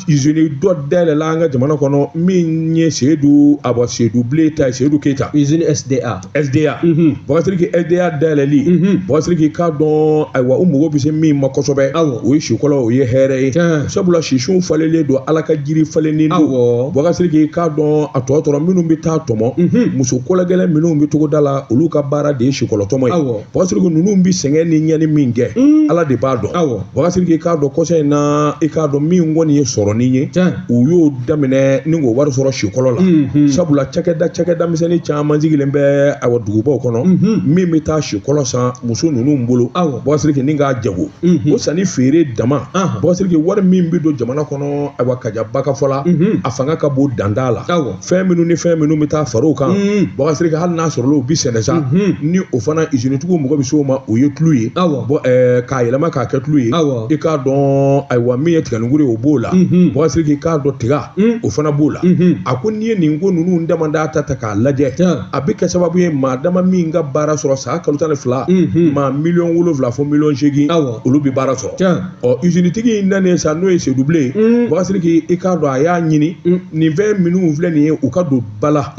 usine dɔ dayɛlɛla an ka jamana kɔnɔ, min ye Seyidu, awa Seyidu Bilen ta ye, Seyidu Keyita. Usine SDA. SDA. Boubacar Sidiki, SDA dayɛlɛli, Boubacar Sidiki, k'a dɔn ayiwa u mago bɛ se min ma kosɛbɛ, o ye sikɔlɔ, o ye hɛrɛ ye, sabula sisiw falenlen don, Ala ka jiri falenlen don. Boubacar Sidiki, k'a dɔn a tɔ tora minnu bɛ taa tɔmɔ, muso kologɛlɛn minnu bɛ togoda la, olu ka baara de ye sikɔlɔ tɔmɔ ye. Boubacar Sidiki, ninnu bɛ sɛgɛn ni ɲɛni min kɛ, Ala de b'a dɔn. Boubacar Sidiki, k'a dɔn kɔsɛ in na, i k'a dɔn min kɔni ye sɔrɔnin ye, u y'o daminɛ ni k'o wari sɔrɔ sikɔlɔ la, sabula cakɛda misɛnnin caman sigilen bɛ awa dugubaw kɔnɔ, min bɛ taa sikɔlɔ san muso ninnu bolo, Boubacar Sidiki, ni k'a jago, o sanni feere dama, Boubacar Sidiki, wari min bɛ don jamana kɔnɔ, ayiwa Kajaba ka fɔ la, a fanga ka bon dan t'a la. Fɛn minnu ni fɛn minnu bɛ taa far'o kan, Boubacar Sidiki, hali n'a sɔrɔla o bi sɛnɛ sa, ni o fana usinetigiw mago bɛ se o ma, o ye tulu ye, bɔn k'a yɛlɛma k'a kɛ tulu ye. I k'a dɔn ayiwa min ye tigɛninkuru ye, o b'o la. Bubakari Sidiki k'a dɔn tiga o fana b'o la. A ko n'i ye nin ko ninnu damada ta k'a lajɛ, a bɛ kɛ sababu ye maa dama min ka baara sɔrɔ san kalo 12, maa 7 miliyɔn fo 8 miliyɔn, olu bɛ baara sɔrɔ. Ɔ usinitigi in nanen sa, n'o ye Seydou Bilen, Bubakari Sidiki i k'a dɔn a y'a ɲini nin fɛn minnu filɛ nin ye, u ka don ba la,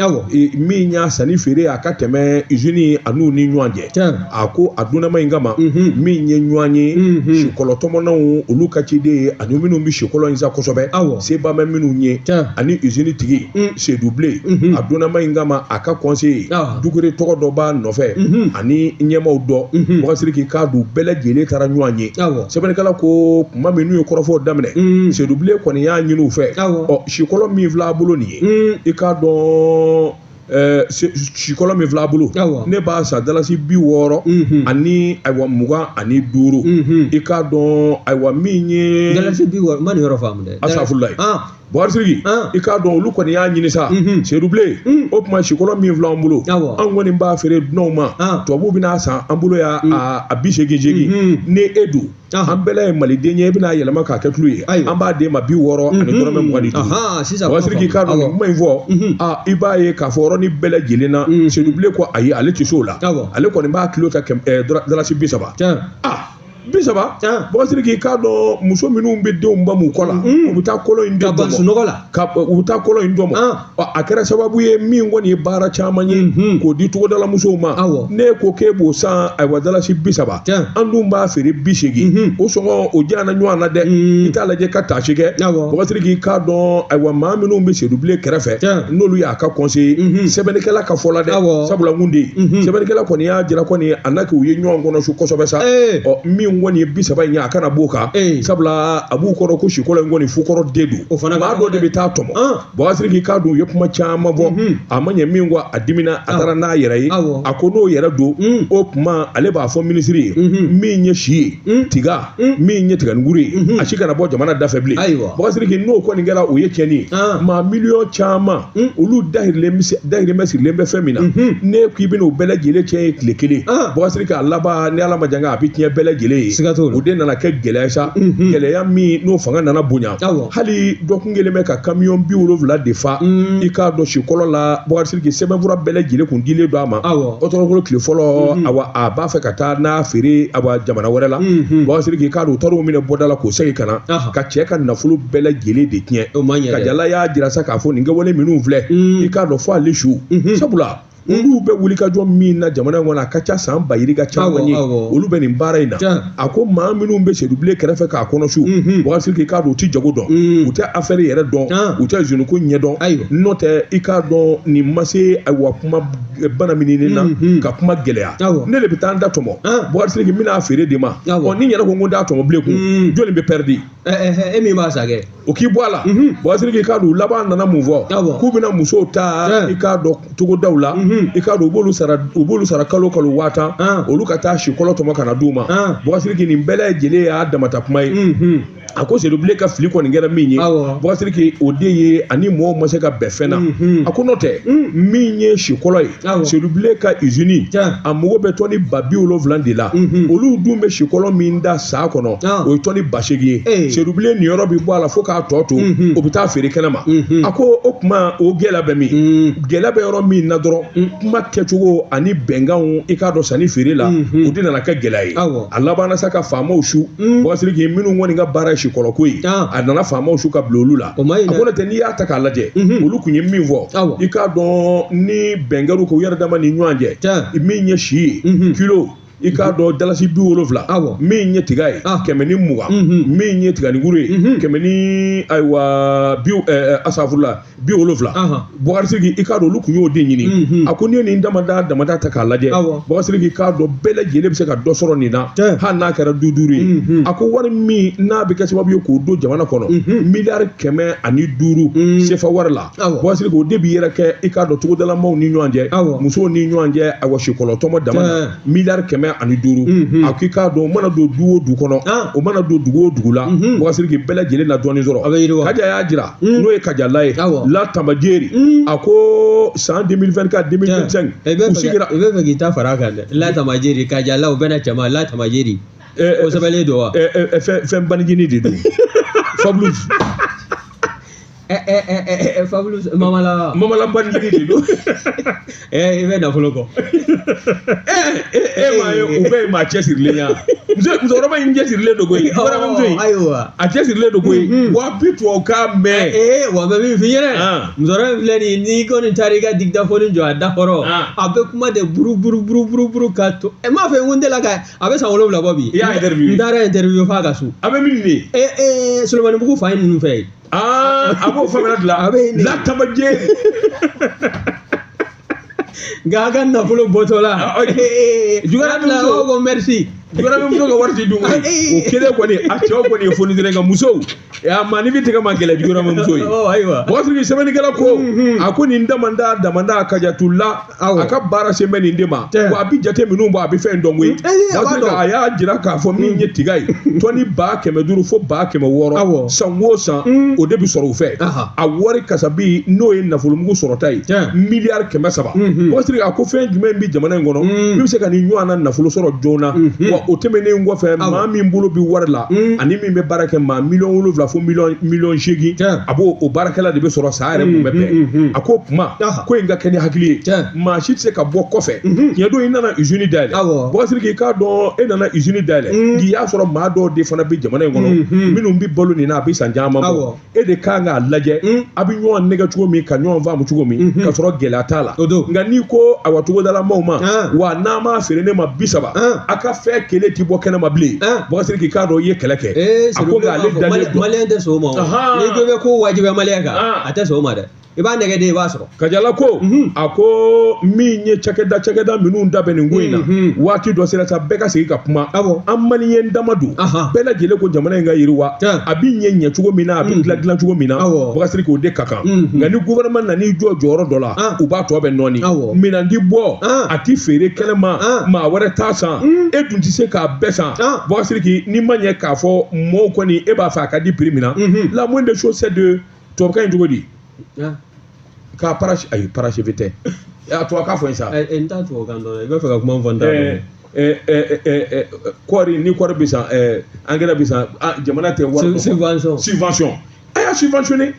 min y'a sanni feere a ka tɛmɛ usine a n'u ni ɲɔgɔn cɛ. A ko a dunnama in kama, min ye ɲɔgɔn ye sikɔlɔtɔmɔnɔw olu ka ciden ye, ani minnu bɛ sikɔlɔ in san kosɛbɛ, seba bɛ minnu ye, ani usine tigi Seydou Bilen, a dunnama in kama a ka conseiller Dukure tɔgɔ dɔ b'a nɔfɛ ani ɲɛmaaw dɔ. Bubakari Sidiki k'a dun bɛɛ lajɛlen taara ɲɔgɔn ye. Sɛbɛnnikɛla ko kuma min n'u ye kɔrɔfɔw daminɛ, Seydou Bilen kɔni y'a ɲini u fɛ, ɔ sikɔlɔ min filɛ a bolo nin ye, i k'a dɔn sikɔlɔ min filɛ a bolo, ne b'a san dalasi 60 ani ayiwa 25. I k'a dɔn ayiwa min ye dalasi 60, n ma nin yɔrɔ faamu dɛ. Asafurulayi. Bubakari Sidiki, i k'a dɔn olu kɔni y'a ɲini sa, Seydou Bilen, o tuma sikɔlɔ min filɛ an bolo, an kɔni b'a feere dunanw ma, tubabuw bɛna san an bolo yan a 80 80. Ni e dun, an bɛɛ la ye maliden ye, e bɛna yɛlɛma k'a kɛ tulu ye, an b'a d'e ma 60 ani dɔrɔmɛ 25. Bubakari Sidiki k'a dɔn nin kuma in fɔ, i b'a ye k'a fɔ yɔrɔnin bɛɛ lajɛlen na, Seydou Bilen ko ayi, ale tɛ se o la, ale kɔni b'a kilo ta dalasi 30. 30. Bubakari Sidiki k'a dɔn muso minnu bɛ denw ba mu kɔ la, u bɛ taa kɔlɔn in de Ka ban tɔmɔ. Sunɔgɔ la. Ka u bɛ taa kɔlɔn in tɔmɔ. A kɛra sababu ye min kɔni ye baara caman ye k'o di togodala musow ma. Ne ko k'e b'o san ayiwa dalasi 30, an dun b'a feere 80, o sɔngɔ o jana ɲɔgɔn na dɛ. I t'a lajɛ ka taasi kɛ. Bubakari Sidiki k'a dɔn ayiwa maa minnu bɛ Seydou Bilen kɛrɛfɛ, n'olu y'a ka conseiller, sɛbɛnnikɛla ka fɔ la dɛ, sabula mun de ye sɛbɛnnikɛla kɔni y'a jira kɔni a n'a k'u ye ɲɔgɔn kɔnɔ su kosɛbɛ sa. Ɔ min kɔni ye 30 in ye, a kana b'o kan, sabula a b'u kɔnɔ ko sikɔlɔ in kɔni fukɔrɔ den don, O fana maa dɔ de bɛ taa tɔmɔ. Bubakari Sidiki k'a dɔn u ye kuma caman fɔ, a ma ɲɛ min kɔ, a dimina, a taara n'a yɛrɛ ye. A ko n'o yɛrɛ don, o tuma ale b'a fɔ minisiri ye, min ye si ye tiga, min ye tiganikuru ye, a si kana bɔ jamana dafɛ bilen. Bubakari Sidiki, n'o kɔni kɛra, o ye tiɲɛni ye. Maa miliyɔn caman, olu dahirimɛ sirilen bɛ fɛn min na, ne ko i bɛna o bɛɛ lajɛlen tiɲɛ ye tile kelen. Bubakari Sidiki, a laban ni Ala ma jan kɛ, a bɛ tiɲɛ bɛɛ lajɛlen ye. Siga t'o la. O de nana kɛ gɛlɛya sa, gɛlɛya min n'o fanga nana bonya. Hali dɔgɔkun kelen bɛ ka kamiyɔn 70 de fa, i k'a dɔn sikɔlɔ la. Bubakari Sidiki, sɛbɛnfura bɛɛ lajɛlen kun dilen don a ma. Ɔtɔrɔkolo tile fɔlɔ, awa a b'a fɛ ka taa n'a feere awa jamana wɛrɛ la. Bubakari Sidiki k'a dɔn u taar'o minɛ bɔda la k'o segin ka na ka cɛ ka nafolo bɛɛ lajɛlen de tiɲɛ. O ma ɲɛ dɛ. Kajala y'a jira sa k'a fɔ nin kɛwale minnu filɛ, i k'a dɔn fo ale su, sabula olu bɛ wulikajɔ min na jamana in kɔnɔ, a ka ca san ba yirika caman ye, olu bɛ nin baara in na. A ko maa minnu bɛ Seydou Bilen kɛrɛfɛ k'a kɔnɔ su, Bubakari Sidiki k'a dɔn u tɛ jago dɔn, u tɛ affaire yɛrɛ dɔn, u tɛ usine ko ɲɛ dɔn. N'o tɛ, i k'a dɔn nin ma se ayiwa kuma bana mininen na ka kuma gɛlɛya. Ne de bɛ taa n da tɔmɔ, Bubakari Sidiki, n bɛna feere de ma. Ɔ ni n yɛrɛ ko n ko n t'a tɔmɔ bilen kun, jɔnni bɛ pɛridi? E min b'a sa kɛ. O k'i bɔ a la. Bubakari Sidiki k'a dɔn u laban nana mun fɔ? K'u bɛna musow ta, i k'a dɔn togodaw la, i k'a dɔn u b'olu sara kalo kalo 10 000, olu ka taa sikɔlɔ tɔmɔ ka na d'u ma. Bubakari Sidiki, nin bɛɛ lajɛlen y'a damata kuma ye. A ko Seydou Bilen ka fili kɔni kɛra min ye, Bubakari Sidiki, o de ye ani mɔgɔw ma se ka bɛn fɛn na. A ko n'o tɛ, min ye sikɔlɔ ye, Seydou Bilen ka usine a mago bɛ tɔni 70 000 de la. Olu dun bɛ sikɔlɔ min da sa kɔnɔ, o ye tɔni 8 000 ye. Seydou Bilen niyɔrɔ bɛ bɔ a la fo k'a tɔ to, o bɛ taa feere kɛnɛ ma. A ko o tuma o gɛlɛya bɛ min? Gɛlɛya bɛ yɔrɔ min na dɔrɔn, kuma kɛcogo ani bɛnkanw, i k'a dɔn sanni feere la, o de nana kɛ gɛlɛya ye. A labanna sa ka faamaw su, Bubakari Sidiki, minnu kɔni ka baara ye sikɔlɔko ye, a nana faamaw su ka bila olu la. O ma ɲi A dɛ. ko ne tɛ, n'i y'a ta k'a lajɛ, olu kun ye min fɔ, i k'a dɔn ni bɛn kɛr'u kan u yɛrɛ dama ni ɲɔgɔn cɛ, min ye si ye kilo, i k'a dɔn dalasi 70, min ye tiga ye 120, min ye tiganikuru ye kɛmɛ ni ayiwa bi asafurula 70. Bubakari Sidiki, i k'a dɔn olu kun y'o de ɲini. A ko n'i ye nin damada damada ta k'a lajɛ, Bubakari Sidiki k'a dɔn bɛɛ lajɛlen bɛ se ka dɔ sɔrɔ nin na, hali n'a kɛra du duuru ye. A ko wari min n'a bɛ kɛ sababu ye k'o don jamana kɔnɔ, miliyari 105 sefa wari la, Bubakari Sidiki, o de b'i yɛrɛ kɛ, i k'a dɔn togodalamaw ni ɲɔgɔn cɛ, musow ni ɲɔgɔn cɛ, ayiwa sikɔlɔtɔmɔ dama na, miliyari 105. A ko i k'a dɔn o mana don du o du kɔnɔ, o mana don dugu o dugu la, Bubakari Sidiki, bɛɛ lajɛlen na dɔɔnin sɔrɔ. A bɛ yiriwa. Kaja y'a jira, n'o ye Kajala ye la Tamajeri, a ko san 2024 2025 I bɛ u fɛ sigira. I bɛ fɛ k'i ta fara a kan dɛ. La Tamajeri, Kajala, u bɛna cɛma La Tamajeri. O sɛbɛnlen don wa? Fɛn banijini de don. Fablus. Fablus Mamala. Mamala bandigi de don. I bɛ nafolo kɔ. E m'a ye u bɛɛ ye maa cɛsirilen ye musokɔrɔba in cɛsirilen don koyi. Muso in ayiwa. A cɛsirilen don koyi. Wa bi tubabukan mɛn. Wa bɛ min f'i ɲɛna. Musokɔrɔba in filɛ nin ye n'i kɔni taara i ka dictaphone jɔ a da kɔrɔ. A bɛ kuma de buru buru buru buru buru ka to. N m'a fɔ n ko n delila ka a bɛ san 7 bɔ bi. I y'a interview. N taara interview f'a ka so. A bɛ min de. Solomanibugu fa in ninnu fɛ yen. A b'o faamuya dilan. A bɛ yen de. Latabaje. Nka a ka nafolo bɔtɔ la. Jugara muso ko merci. Jugara muso ka wari ti dun koyi. O kelen kɔni a cɛw kɔni ye fonisere nka musow a maaninfin tɛgɛ ma gɛlɛn jugara muso ye. Ayiwa. Bɔgɔsiriki sɛbɛnnikɛla ko a ko nin damanda damanda Kajatula a ka baara sen bɛ nin de ma. Wa a bɛ jate minnu bɔ a bɛ fɛn dɔn koyi. A y'a jira k'a fɔ min ye tiga ye tɔni 500 fo 600 san o san o de bɛ sɔrɔ u fɛ. A wari kasabi n'o ye nafolomugu sɔrɔta ye miliyari 300. Bɔgɔsiriki a ko fɛn jumɛn bɛ jamana in kɔnɔ min bɛ se ka nin ɲɔgɔn na nafolo sɔrɔ joona. Wa o tɛmɛnen kɔfɛ maa min bolo bɛ wari la ani min bɛ baara kɛ maa 7 miliyɔn fo 8 miliyɔn a b'o o baarakɛla de bɛ sɔrɔ san yɛrɛ kun bɛ bɛn. A ko kuma ko in ka kɛ ni hakili ye maa si tɛ se ka bɔ kɔfɛ tiɲɛ don i nana usine dayɛlɛ Bɔgɔsiriki i k'a dɔn e nana usine dayɛlɛ k'i y'a sɔrɔ maa dɔw de fana bɛ jamana in kɔnɔ minnu bɛ balo nin na a bɛ san caman bɔ e de kan k'a lajɛ a bɛ ɲɔgɔn nɛgɛ cogo min ka ɲɔgɔn faamu cogo min ka sɔrɔ gɛlɛya t'a la nka n'i ko awa togodala maaw ma wa n'a m'a feere ne ma 30 a ka fɛn kelen ti bɔ kɛnɛ ma bilen Bɔgɔsiriki k'a dɔn i ye kɛlɛ kɛ a ko nka ale dalen don Maliyɛn tɛ sɔn o ma n'i ko i bɛ ko wajibiya Maliyɛn kan a tɛ sɔn o ma dɛ. I b'a nɛgɛ de i b'a sɔrɔ. Kajala ko a ko min ye cakɛda minnu dabɛn nin ko in na waati dɔ sera sa bɛɛ ka segin ka kuma an maliyɛn dama don bɛɛ lajɛlen ko jamana in ka yiriwa a bɛ ɲɛ cogo min na a bɛ dilan cogo min na Bɔgɔsiriki o de ka kan nka ni gouvernement nan'i jɔ jɔyɔrɔ dɔ la u b'a tɔ bɛ nɔɔni minɛn ti bɔ a ti feere kɛnɛ ma maa wɛrɛ t'a san e dun ti se k'a bɛɛ san Bɔgɔsiriki n'i ma ɲɛ k'a fɔ mɔɔw kɔni e b'a fɛ a ka di prix min na la moindre des choses c'est de tubabukan in cogo di. K'a parachever tɛ a tubabukan fɔ n ye sa. N t'a tubabukan dɔn i b'a fɛ ka kuma fɔ n t'a dɔn. Kɔɔri ni kɔɔri bɛ san engrais bɛ san jamana tɛ wari. Subvention. A y'a subventionné.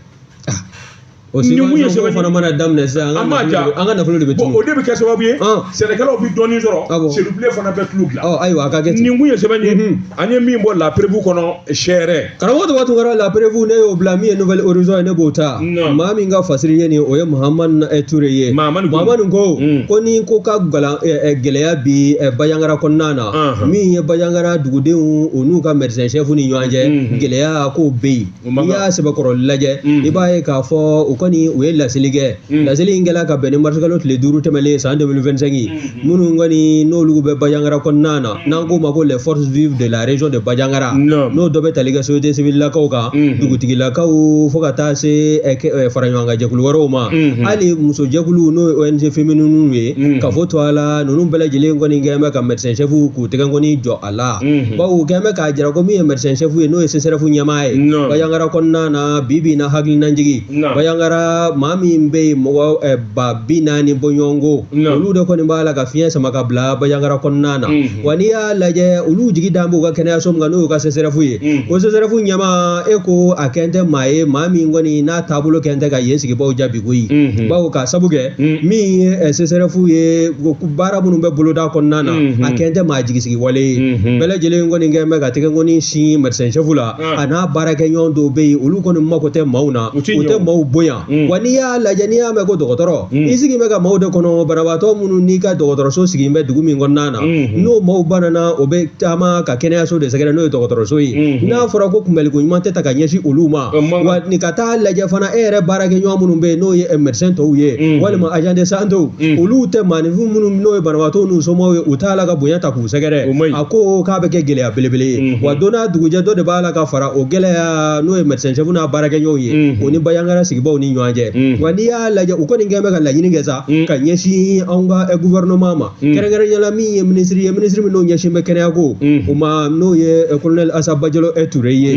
O subvention fana mana daminɛ sisan an ka nafolo de bɛ tunun. O de bɛ kɛ sababu ye sɛnɛkɛlaw bɛ dɔɔnin sɔrɔ selubilen fana bɛ tulu dilan. Ayiwa a ka kɛ ten. Nin kun ye sɛbɛn ye an ye min bɔ La Preuve kɔnɔ sɛrɛ. Karamɔgɔ Toba Tunkara La Preuve ne y'o bila min ye Nouvel Horizon ye ne b'o ta. Maa min ka fasiri ye nin o ye Mahamani Ture ye. Mahamani ko ko ni ko ka gɛlɛya bi Bandiagara kɔnɔna na min ye Bandiagara dugudenw o n'u ka médecin chef ni ɲɔgɔn cɛ gɛlɛya k'o bɛ yen. N'i y'a sɛbɛkɔrɔ lajɛ i b'a ye k'a fɔ u kɔni u ye laseli kɛ laseli in kɛla ka bɛn ni marisikalo tile 5 tɛmɛlen san 2025 minnu kɔni n'olu bɛ Bandiagara kɔnɔna na n'an k'o ma ko les forces vives de la région de Bandiagara n'o dɔ bɛ tali kɛ société civile lakaw kan dugutigilakaw fo ka taa se faraɲɔgɔnkan jɛkulu wɛrɛw ma hali musojɛkulu n'o ye ONG féminine ye ka fɔ to a la ninnu bɛɛ lajɛlen kɔni kɛn bɛ ka médecin chef k'u tɛgɛ kɔni jɔ a la bawo kɛn bɛ k'a jira ko min ye médecin chef ye n'o ye CSRéf ɲɛmaa ye Bandiagara kɔnɔna na bi bi in na hakilinajigi Bandiagara maa min bɛ yen mɔgɔ 40,000 bɔɲɔgɔnko olu de kɔni b'a la ka fiɲɛ sama ka bila Bandiagara kɔnɔna na wa n'i y'a lajɛ olu jigi dan b'u ka kɛnɛyaso min kan n'o y'u ka CSRéf ye ko CSRéf ɲɛmaa e ko a kɛn tɛ maa ye maa min kɔni n'a taabolo kɛn tɛ ka yen sigibaaw jaabi koyi bawo k'a sabu kɛ min ye CSRéf ye baara minnu bɛ boloda kɔnɔna na a kɛn tɛ maa jigisigi wale ye bɛɛ lajɛlen kɔni kɛn bɛ ka tɛgɛ kɔni sin médecin chef la a n'a baarakɛɲɔgɔn dɔw bɛ yen olu kɔni mako tɛ maaw na u tɛ maaw bonya wa n'i y'a lajɛ n'i y'a mɛn ko dɔgɔtɔrɔ i sigi bɛ ka maaw de kɔnɔ banabaatɔ minnu n'i ka dɔgɔtɔrɔso sigi bɛ dugu min kɔnɔna na n'o maaw banana o bɛ taama ka kɛnɛyaso de sɛgɛrɛ n'o ye dɔgɔtɔrɔso ye n'a fɔra ko kunbɛliko ɲuman tɛ ta ka ɲɛsin olu ma wa nin ka taa lajɛ fana e yɛrɛ baarakɛɲɔgɔn minnu bɛ yen n'o ye médecin tɔw ye walima agent de santé olu tɛ maaninfin minnu n'o ye banabaatɔw n'u somɔgɔw ye u t'a la ka bonya ta k'u sɛgɛrɛ a ko k'a bɛ kɛ gɛlɛya belebele ye wa don n'a dugujɛ dɔ de b'a la ka fara o gɛlɛya n'o ye médecin chef n'a baarakɛɲɔgɔnw ye o ni Bandiagara sigibaw ni ɲɔgɔn cɛ wa n'i y'a lajɛ u kɔni kɛn bɛ ka laɲini kɛ sa ka ɲɛsin anw ka gouvernement ma kɛrɛnkɛrɛnnenya la min ye minisiri ye minisiri min n'o ɲɛsin bɛ kɛnɛyako o ma n'o ye colonel Assa Badiolo Touré ye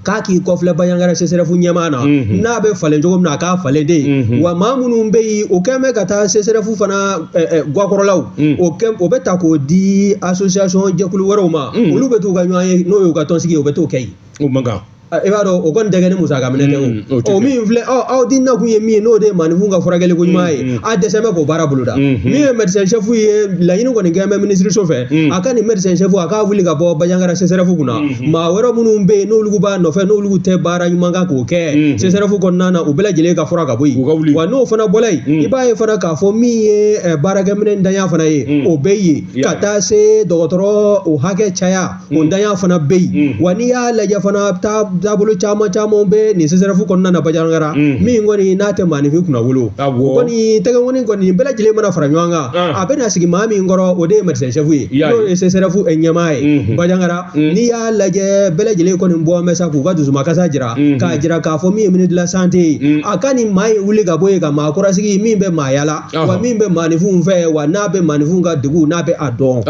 k'a k'i kɔfilɛ Bandiagara CSRéf ɲɛmaa na n'a bɛ falen cogo min na a k'a falen de wa maa minnu bɛ yen o kɛn bɛ ka taa CSRéf fana gakɔrɔlaw o bɛ ta k'o di association jɛkulu wɛrɛw ma olu bɛ t'u ka ɲɔgɔn ye n'o y'u ka tɔnsigi ye o bɛ t'o kɛ yen o man kan. I b'a dɔn o kɔni tɛ kɛ ni musaka minɛ tɛ o min filɛ aw di nakun ye min ye n'o de ye maaninfin ka furakɛli ko ɲuman ye a dɛsɛ bɛ k'o baara boloda min ye médecin chef ye laɲini kɔni kɛ bɛ minisiriso fɛ a ka nin médecin chef a k'a wuli ka bɔ Bandiagara CSRéf kunna maa wɛrɛ minnu bɛ yen n'olu b'a nɔfɛ n'olu tɛ baara ɲuman kan k'o kɛ CSRéf kɔnɔna na u bɛɛ lajɛlen ka fura ka bɔ yen wa n'o fana bɔra yen i b'a ye fana k'a fɔ min ye baarakɛminɛn ntanya fana ye o bɛ yen ka taa se dɔgɔtɔrɔ o hakɛ caya o ntanya fana bɛ yen wa n'i y'a lajɛ fana taabolo caman caman bɛ nin CSRéf kɔnɔna na Bandiagara min kɔni n'a tɛ maaninfin kunna wolo o kɔni tɛgɛkɔni kɔni nin bɛɛ lajɛlen mana fara ɲɔgɔn kan a bɛna sigi maa min kɔrɔ o de ye médecin chef ye n'o ye CSRéf ɲɛmaa ye Bandiagara n'i y'a lajɛ bɛɛ lajɛlen kɔni bɔ bɛ sa k'u ka dusumakasa jira k'a jira k'a fɔ min ye ministre de la santé ye a ka nin maa in wuli ka bɔ yen ka maa kura sigi min bɛ maa yala wa min bɛ maaninfinw fɛ wa n'a bɛ maaninfinw ka degun n'a bɛ a dɔn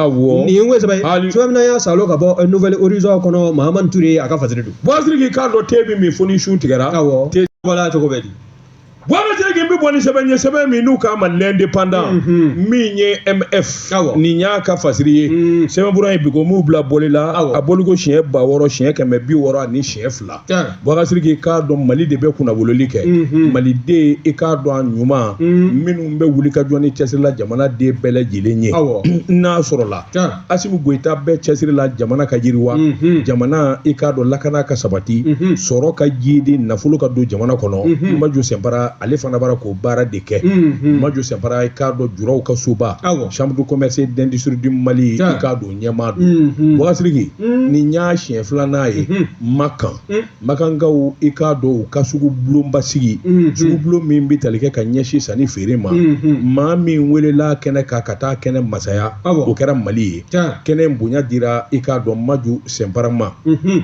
nin ye sɛbɛn ye sɛbɛn min y'a salo ka bɔ Nouvel Horizon kɔnɔ Mahamani Ture a ka fasiri don. Boubacar Sidiki k'a dɔn te bɛ min fo ni su tigɛra. Awɔ te bɔla cogo bɛ di. Boubacar Sidiki n bɛ bɔ ni sɛbɛn ye sɛbɛn min n'u k'a ma l'indépendant min ye MF nin y'a ka fasiri ye sɛbɛnfura in bi ko m'u bila bɔli la a bɔliko siɲɛ 6000 siɲɛ 602 Boubacar Sidiki k'a dɔn Mali de bɛ kunnawololi kɛ Maliden i k'a dɔn a ɲuman minnu bɛ wuli ka jɔ ni cɛsiri la jamana den bɛɛ lajɛlen ye n'a sɔrɔla Asimi Goyita bɛ cɛsiri la jamana ka yiriwa jamana i k'a dɔn lakana ka sabati sɔrɔ ka jiidi nafolo ka don jamana kɔnɔ Maju Sɛnpara ale fana bara k'o baara de kɛ Maju Sɛnpara i k'a dɔn juraw ka soba chambre de commerce et d'industrie du Mali i k'a dɔn ɲɛmaa don Boubacar Sidiki nin y'a siɲɛ filanan ye Makan Makankaw i k'a dɔn u ka sugu bulonba sigi sugu bulon min bɛ tali kɛ ka ɲɛsin sanni feere ma maa min welela kɛnɛ kan ka taa kɛnɛ masaya o kɛra Mali ye kɛnɛ bonya dira i k'a dɔn Maju Sɛnpara ma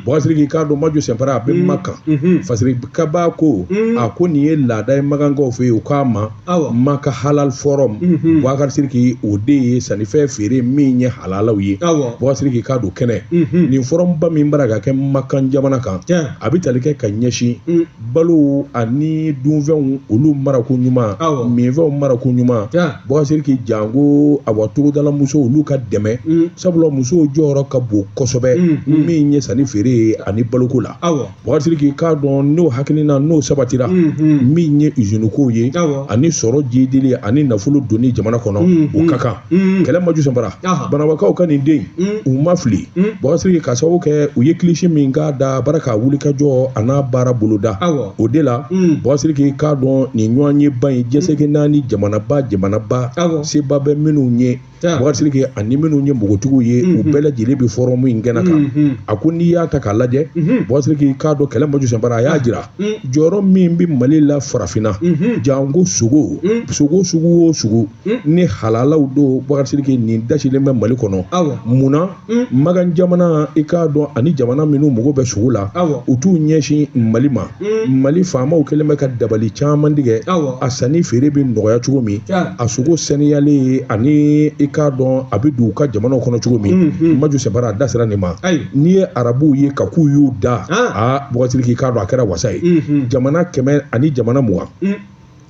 Boubacar Sidiki i k'a dɔn Maju Sɛnpara a bɛ Makan fasiri kaba ko a ko nin ye laada ye Makankaw fɛ yen u k'a ma Maka halal forum Boubacar Sidiki o de ye sannifɛn feere min ye halalaw ye Boubacar Sidiki k'a dɔn kɛnɛ nin forumba min bara ka kɛ Makan jamana kan a bɛ tali kɛ ka ɲɛsin balo ani dunfɛnw olu marako ɲuman minfɛnw marako ɲuman Boubacar Sidiki janko awa togodala musow olu ka dɛmɛ sabula musow jɔyɔrɔ ka bon kosɛbɛ min ye sanni feere ye ani baloko la Boubacar Sidiki k'a dɔn n'o hakilina n'o sabatira min ye usine kow ye ani sɔrɔ jidili ani nafolo donni jamana kɔnɔ o ka kan kɛlɛ Maju Sɛnpara Banabakaw ka nin den u ma fili Boubacar Sidiki ka sababu kɛ u ye kilisi min k'a da bara k'a wuli ka jɔ a n'a baara boloda o de la Boubacar Sidiki k'a dɔn nin ɲɔgɔnyeba in diɲɛ naani jamanaba seba bɛ minnu ye Boubacar Sidiki ani minnu ye npogotigiw ye u bɛɛ lajɛlen bɛ forum in kɛnɛ kan a ko n'i y'a ta k'a lajɛ Boubacar Sidiki k'a dɔn kɛlɛ Maju Sɛnpara a y'a jira jɔyɔrɔ min bɛ Mali la farafinna janko sogo sogo sugu o sugu ni halalaw don Boubacar Sidiki nin dasilen bɛ Mali kɔnɔ munna Makan jamana i k'a dɔn ani jamana minnu mago bɛ sogo la u t'u ɲɛsin Mali ma Mali faamaw kɛlen bɛ ka dabali caman tigɛ a sanni feere bɛ nɔgɔya cogo min a sogo saniyalen ani i k'a dɔn a bɛ don u ka jamanaw kɔnɔ cogo min Maju Sɛnpara a da sera nin ma n'i ye arabuw ye ka k'u y'u da aa Boubacar Sidiki k'a dɔn a kɛra wasa ye jamana 100 ani jamana 20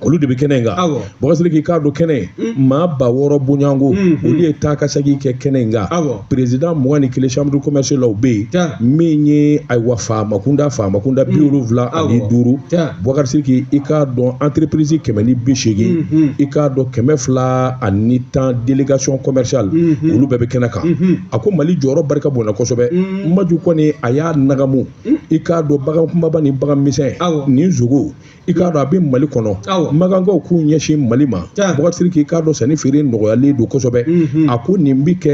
olu de bɛ kɛnɛ in kan Boubacar Sidiki k'a dɔn kɛnɛ maa 6000 bonyanko olu ye taa ka segin kɛ kɛnɛ in kan président 21 chambre de commerce la u bɛ yen min ye ayiwa faama kunda 75 Boubacar Sidiki i k'a dɔn entreprise 180 i k'a dɔn 210 délégation commerciale olu bɛɛ bɛ kɛnɛ kan a ko Mali jɔyɔrɔ barika bonyana kosɛbɛ Maju kɔni a y'a nagamu i k'a dɔn bagan kunbaba ni bagan misɛn nin sogo i k'a dɔn a bɛ Mali kɔnɔ Makankaw k'u ɲɛsin Mali ma Boubacar Sidiki i k'a dɔn sanni feere nɔgɔyalen don kosɛbɛ a ko nin bɛ kɛ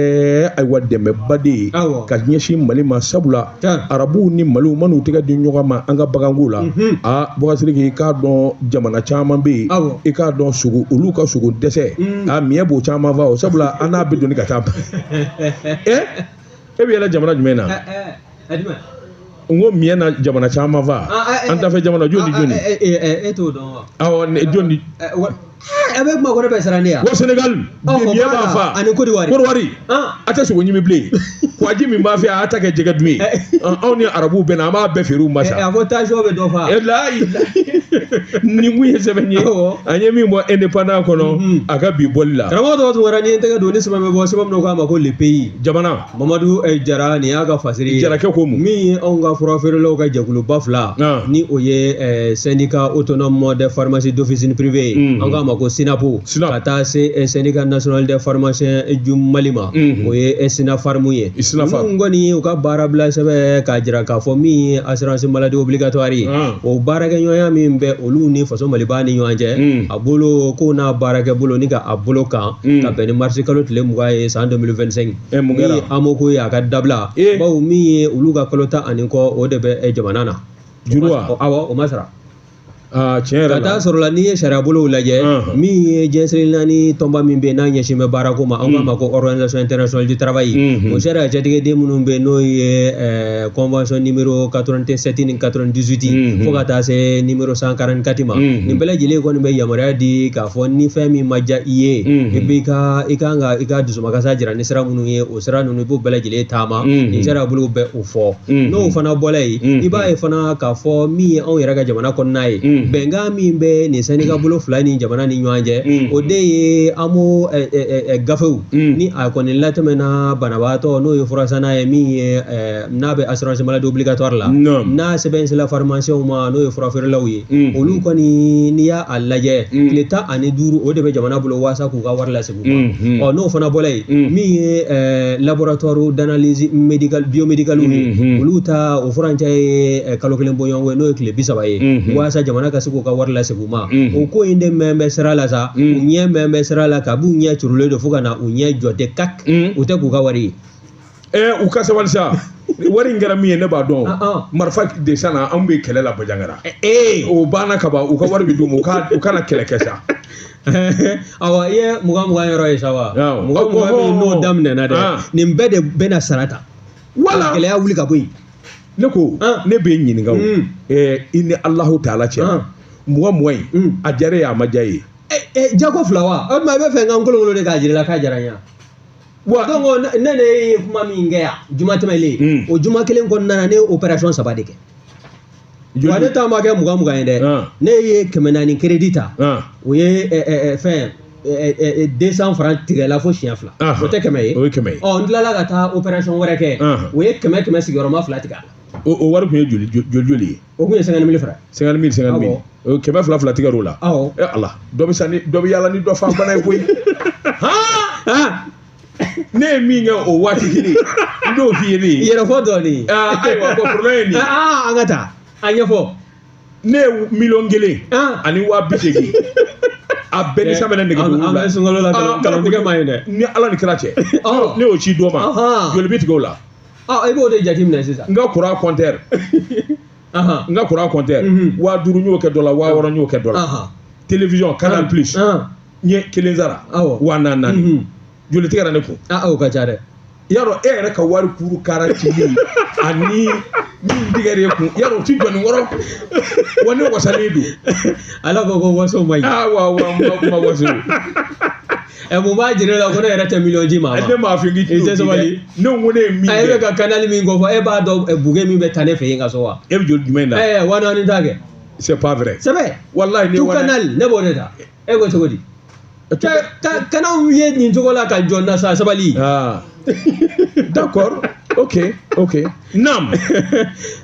ayiwa dɛmɛba de ye ka ɲɛsin Mali ma sabula arabuw ni Maliw man'u tɛgɛ di ɲɔgɔn ma an ka baganko la aa Boubacar Sidiki i k'a dɔn jamana caman bɛ yen i k'a dɔn sogo olu ka sogo dɛsɛ a miɲɛ b'o caman fa o sabula an n'a bɛ doni ka taa e bɛ yɛlɛ jamana jumɛn na n ko miɲɛ na jamana caman fa an tafɛ jamana jɔn ni jɔni e t'o dɔn wa awɔ jɔn ni A bɛ kuma kɔrɔ bɛɛ siran ne ya. Wa Sénégal demiɲɛ b'a fa ani Côte d'Ivoire. Côte d'Ivoire a tɛ sogo ɲimi bilen, kwaji min b'a fɛ a ta kɛ jɛgɛ dun ye. Anw ni arabuw bɛ na, an b'a bɛɛ feere u ma sa. A fɔ tension bɛ dɔ fa. La nin kun ye sɛbɛn ye an ye min bɔ Indépendant kɔnɔ a ka bi bɔli la. Karamɔgɔ tɔgɔ Tunkara, n'i ye n tɛgɛ don ni sɛbɛn bɛ bɔ, sɛbɛn min k'a ma ko Le Pays. Jamana. Mamadu Jara, nin y'a ka fasiri ye. Jarakɛ ko mun? Min ye anw ka furafeerelaw ka jɛkuluba fila, ni o ye syndicat autonome des pharmacies d'officine privée ye, an k'a ma ko SYNAPO, ka taa se syndicat national des pharmaciens du Mali ma, o ye SYNAPHARM ye. Minnu kɔni u ka baara bila sɛbɛn k'a jira k'a fɔ min ye assurance maladie obligatoire ye, o baarakɛɲɔgɔnya min bɛ olu ni faso Maliba ni ɲɔgɔn cɛ, a bolo ko n'a baarakɛ bolo ni ka a bolo kan ka bɛn ni marisi kalo tile 20 ye san 2025, min ye AMO ye a ka dabila, bawo min ye olu ka kalo 10 ani kɔ, o de bɛ jamana na. Juru wa? Awɔ, o ma sara. Tiɲɛ yɛrɛ la. Ka taa sɔrɔ la, n'i ye sariya bolow lajɛ, min ye diɲɛ seleke naani tɔnba min bɛ yen n'a ɲɛsin bɛ baarako ma, an k'a ma ko Organisation internationale du travail, o sariya cɛtigɛden minnu bɛ yen n'o ye convention numéro 87 ni 98 fo ka taa se numéro 144 ma, nin bɛɛ lajɛlen kɔni bɛ yamaruya di k'a fɔ ni fɛn min ma diya i ye, i b'i ka i kan ka i ka dusumakasa jira ni sira minnu ye, o sira ninnu i b'o bɛɛ lajɛlen taama. Nin sariya bolow bɛ o fɔ. N'o fana bɔla yen, i b'a ye fana k'a fɔ min ye anw yɛrɛ ka jamana kɔnɔna ye, bɛnkan min bɛ nin syndicat bolo fila ni jamana ni ɲɔgɔn cɛ, o de ye AMO gafew ni a kɔni latɛmɛna banabaatɔ n'o ye furasanna ye, min ye n'a bɛ assurance maladie obligatoire la, n'a sɛbɛn sera pharmaciens ma, n'o ye furafeerelaw ye, olu kɔni n'i y'a lajɛ tile 15 o de bɛ jamana bolo walasa k'u ka wari lasegin u ma. Ɔ n'o fana bɔla yen, min ye laboratoire d'analyse médicale biomédicale ye, olu ta o furancɛ ye kalo 1 bɔɲɔgɔnko ye, n'o ye tile 30 ye, walasa jamana ka se k'u ka wari lasegin u ma. O ko in de mɛn bɛ sira la sa, u ɲɛ mɛn bɛ sira la, kabi u ɲɛ curulen don fo ka na u ɲɛ jɔ tɛ kak, u tɛ k'u ka wari ye. U ka sabali sa. Wari in kɛra min ye ne b'a dɔn. Marifa de sanna, anw bɛ kɛlɛ la Bajangara. O banna ka ban, u ka wari bɛ d'u ma, u kana kɛlɛ kɛ sa. Awa, i ye 20 yɔrɔ ye sa wa? 20 min n'o daminɛna dɛ, nin bɛɛ de bɛna sara ta. Wala gɛlɛya wuli ka bɔ yen. Ne ko ne bɛ ɲininka o, i ni Alahu taala cɛ, 20 in a diyara e ye a ma diya e ye? Jago fila wa? O tuma i bɛ fɛ n ka n kolonkolon de k'a jira i la k'a diyara n ye. Wa donc ne de ye kuma min kɛ yan juma tɛmɛlen, o juma kelen kɔnɔna na ne ye opération 3 de kɛ. Wa ne ta ma kɛ 20 ye dɛ, ne ye 400 crédit ta, o ye fɛn 200 francs tigɛla fo siɲɛ 2, o tɛ 100 ye? O ye 100 ye. Ɔ n tilala ka taa opération wɛrɛ kɛ, o ye 100 sigiyɔrɔma 2 tigɛ a la. O wari tun ye joli joli ye? O tun ye 50 000 francs. 50 000 50 000. 200 2 tigɛr'o la. Awɔ. Ala, dɔ bɛ sa ni dɔ bɛ yaala ni dɔ fa bana ye koyi. Ne ye min kɛ o waati kelen, n t'o f'i ye ne ye. Yɛrɛfɔ dɔɔnin. Ayiwa, bon problème ye nin ye. An ka taa a ɲɛfɔ. Ne ye 1,000,000 ani 80,000. A bɛɛ ni sanfɛ nɛgɛ duuru la. An bɛ sunkalo la, nkalontigɛ ma ɲi dɛ. Ni Ala ni kira cɛ. Ne y'o ci dɔ ma. Joli bɛ tigɛ o la. I b'o de jateminɛ sisan. N ka courant compteur. N ka courant compteur. 5,000 n y'o kɛ dɔ la, 6,000 n y'o kɛ dɔ la. Télévision Canal Plus. N ye 1 sara. 4,000 4,000. Joli tigɛra ne kun. O ka ca dɛ. I y'a dɔn e yɛrɛ ka wari kuru kara cili ani min tigɛra e kun, i y'a dɔn o ti jɔ nin kɔrɔ. Wa ne wasalen don. Ala ko ko waso man ɲi. Wa wa ma waso. Mun b'a jira la ko ne yɛrɛ tɛ miliyɔn di maa ma. Ne m'a fɔ k'i tɛ sabali. Ne ko ne ye min kɛ. E bɛ ka canal min ko fɔ, e b'a dɔn buge min bɛ taa ne fɛ yen ka so wa? E bɛ joli jumɛn na? 4,000 t'a kɛ. C'est pas vrai. Sɛbɛ. Walahi ne tout canal ne b'o de ta. E ko cogo di? Kan'anw ye nin cogo la ka jɔ na sa, sabali. D'accord. Ok, ok. Naam.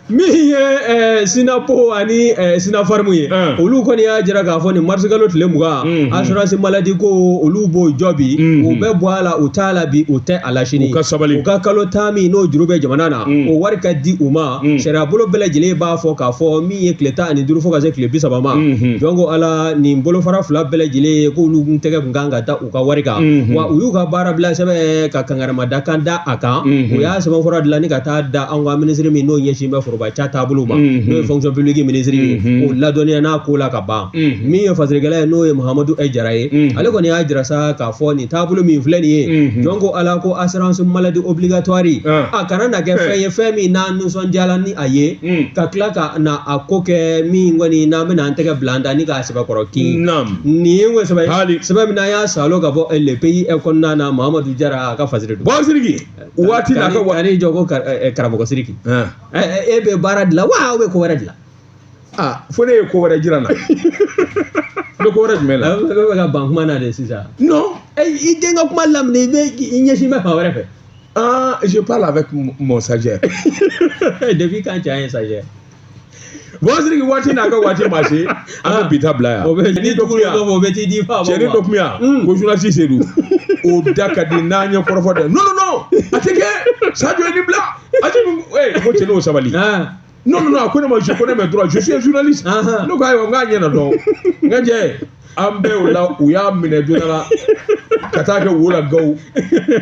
Min ye SYNAPO ani SYNAPHARM ye, olu kɔni y'a jira k'a fɔ nin marisikalo tile 20, assurance maladie ko olu b'o jɔ bi, u bɛ bɔ a la, u t'a la bi, u tɛ a la sini. U ka sabali. U ka kalo 10 min n'o juru bɛ jamana na, o wari ka di u ma. Sariya bolo bɛɛ lajɛlen b'a fɔ k'a fɔ min ye tile 15 fo ka se tile 30 ma. Jɔn ko Ala, nin bolofara 2 bɛɛ lajɛlen ye k'olu tɛgɛ kun kan ka da u ka wari kan. Wa u y'u ka baara bila sɛbɛn ka kangarimadakan da a kan. U y'a sɛbɛn sɛbɛnfura dilan ni ka taa da an ka minisiri min n'o ɲɛsin bɛ foroba ca taabolo ma, n'o ye fonction publique minisiri ye, o ladɔnniya n'a ko la ka ban. Min ye fasirikɛla ye, n'o ye Mahamadu Jara ye, ale kɔni y'a jira sa k'a fɔ nin taabolo min filɛ nin ye, jɔn ko Ala ko assurance maladie obligatoire, a kana na kɛ fɛn ye, fɛn min n'an nisɔndiyala ni a ye, ka tila ka na a ko kɛ min kɔni n'an bɛna an tɛgɛ bila an da ni k'a sɛbɛkɔrɔ kin. Nin ye n ko sɛbɛn sɛbɛn min n'an y'a salo ka bɔ Le Pays kɔnɔna na, Mahamadu Jara a ka fasiri don. Bon, Sidiki, waati n'a ka Kan'i jɔ ko karamɔgɔ Sidiki, e bɛ baara dilan wa aw bɛ ko wɛrɛ dilan? Ah, fo ne ye ko wɛrɛ jira n na. Ne ko wɛrɛ jumɛn la? E bɛ ka ban kuma na de sisan. Non. I den ka kuma laminɛ, i bɛ i ɲɛsin bɛ fan wɛrɛ fɛ. Ah, je parle avec mon stagiaire. Depuis quand tu as un stagiaire? Bon, Sidiki, waati n'a ka waati ma se, an bɛ bi ta bila yan. O bɛ ni dugu dɔ o bɛ t'i di fa ma. Cɛnin dɔ tun bɛ yan ko journaliste Seydou, o da ka di n'an ye kɔrɔfɔ dɛ. Non, non, non, a tɛ kɛ. Sadio ye nin bila. A tɛ ko cɛnin o sabali. Non, non, non, a ko ne ma, je connais mes droits, je suis un journaliste. Ne ko ayiwa, n k'a ɲɛna dɔn. N ka cɛ, an bɛɛ o la, u y'a minɛ don dɔ la ka taa kɛ wo la Gawo.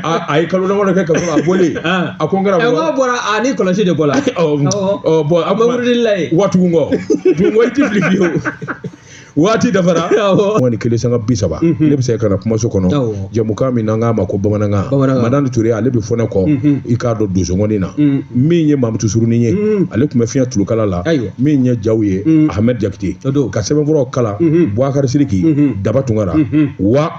A ye kalo damadɔ kɛ ka sɔrɔ a bɔlen. A ko n kɛra. Ɛ, n'a bɔra a ni kɔlɔsi de bɔra. Ɔ bɔn, a ma wurudili ye. Wa tugun kɔ tugun kɔ, i ti fili fiyewu. Waati dafara. 21:30, ne bɛ se ka na kumaso kɔnɔ, jɛmukan min n'an k'a ma ko bamanankan. Madani Ture, ale bɛ fɔ ne kɔ, i k'a dɔn donsongɔni na. Min ye Mamutu Surunin ye, ale tun bɛ fiɲɛ tulukala la. Min ye jaw ye, Ahmed Jakite, ka sɛbɛnfuraw kalan, Boubacar Sidiki, Daba Tunkara wa.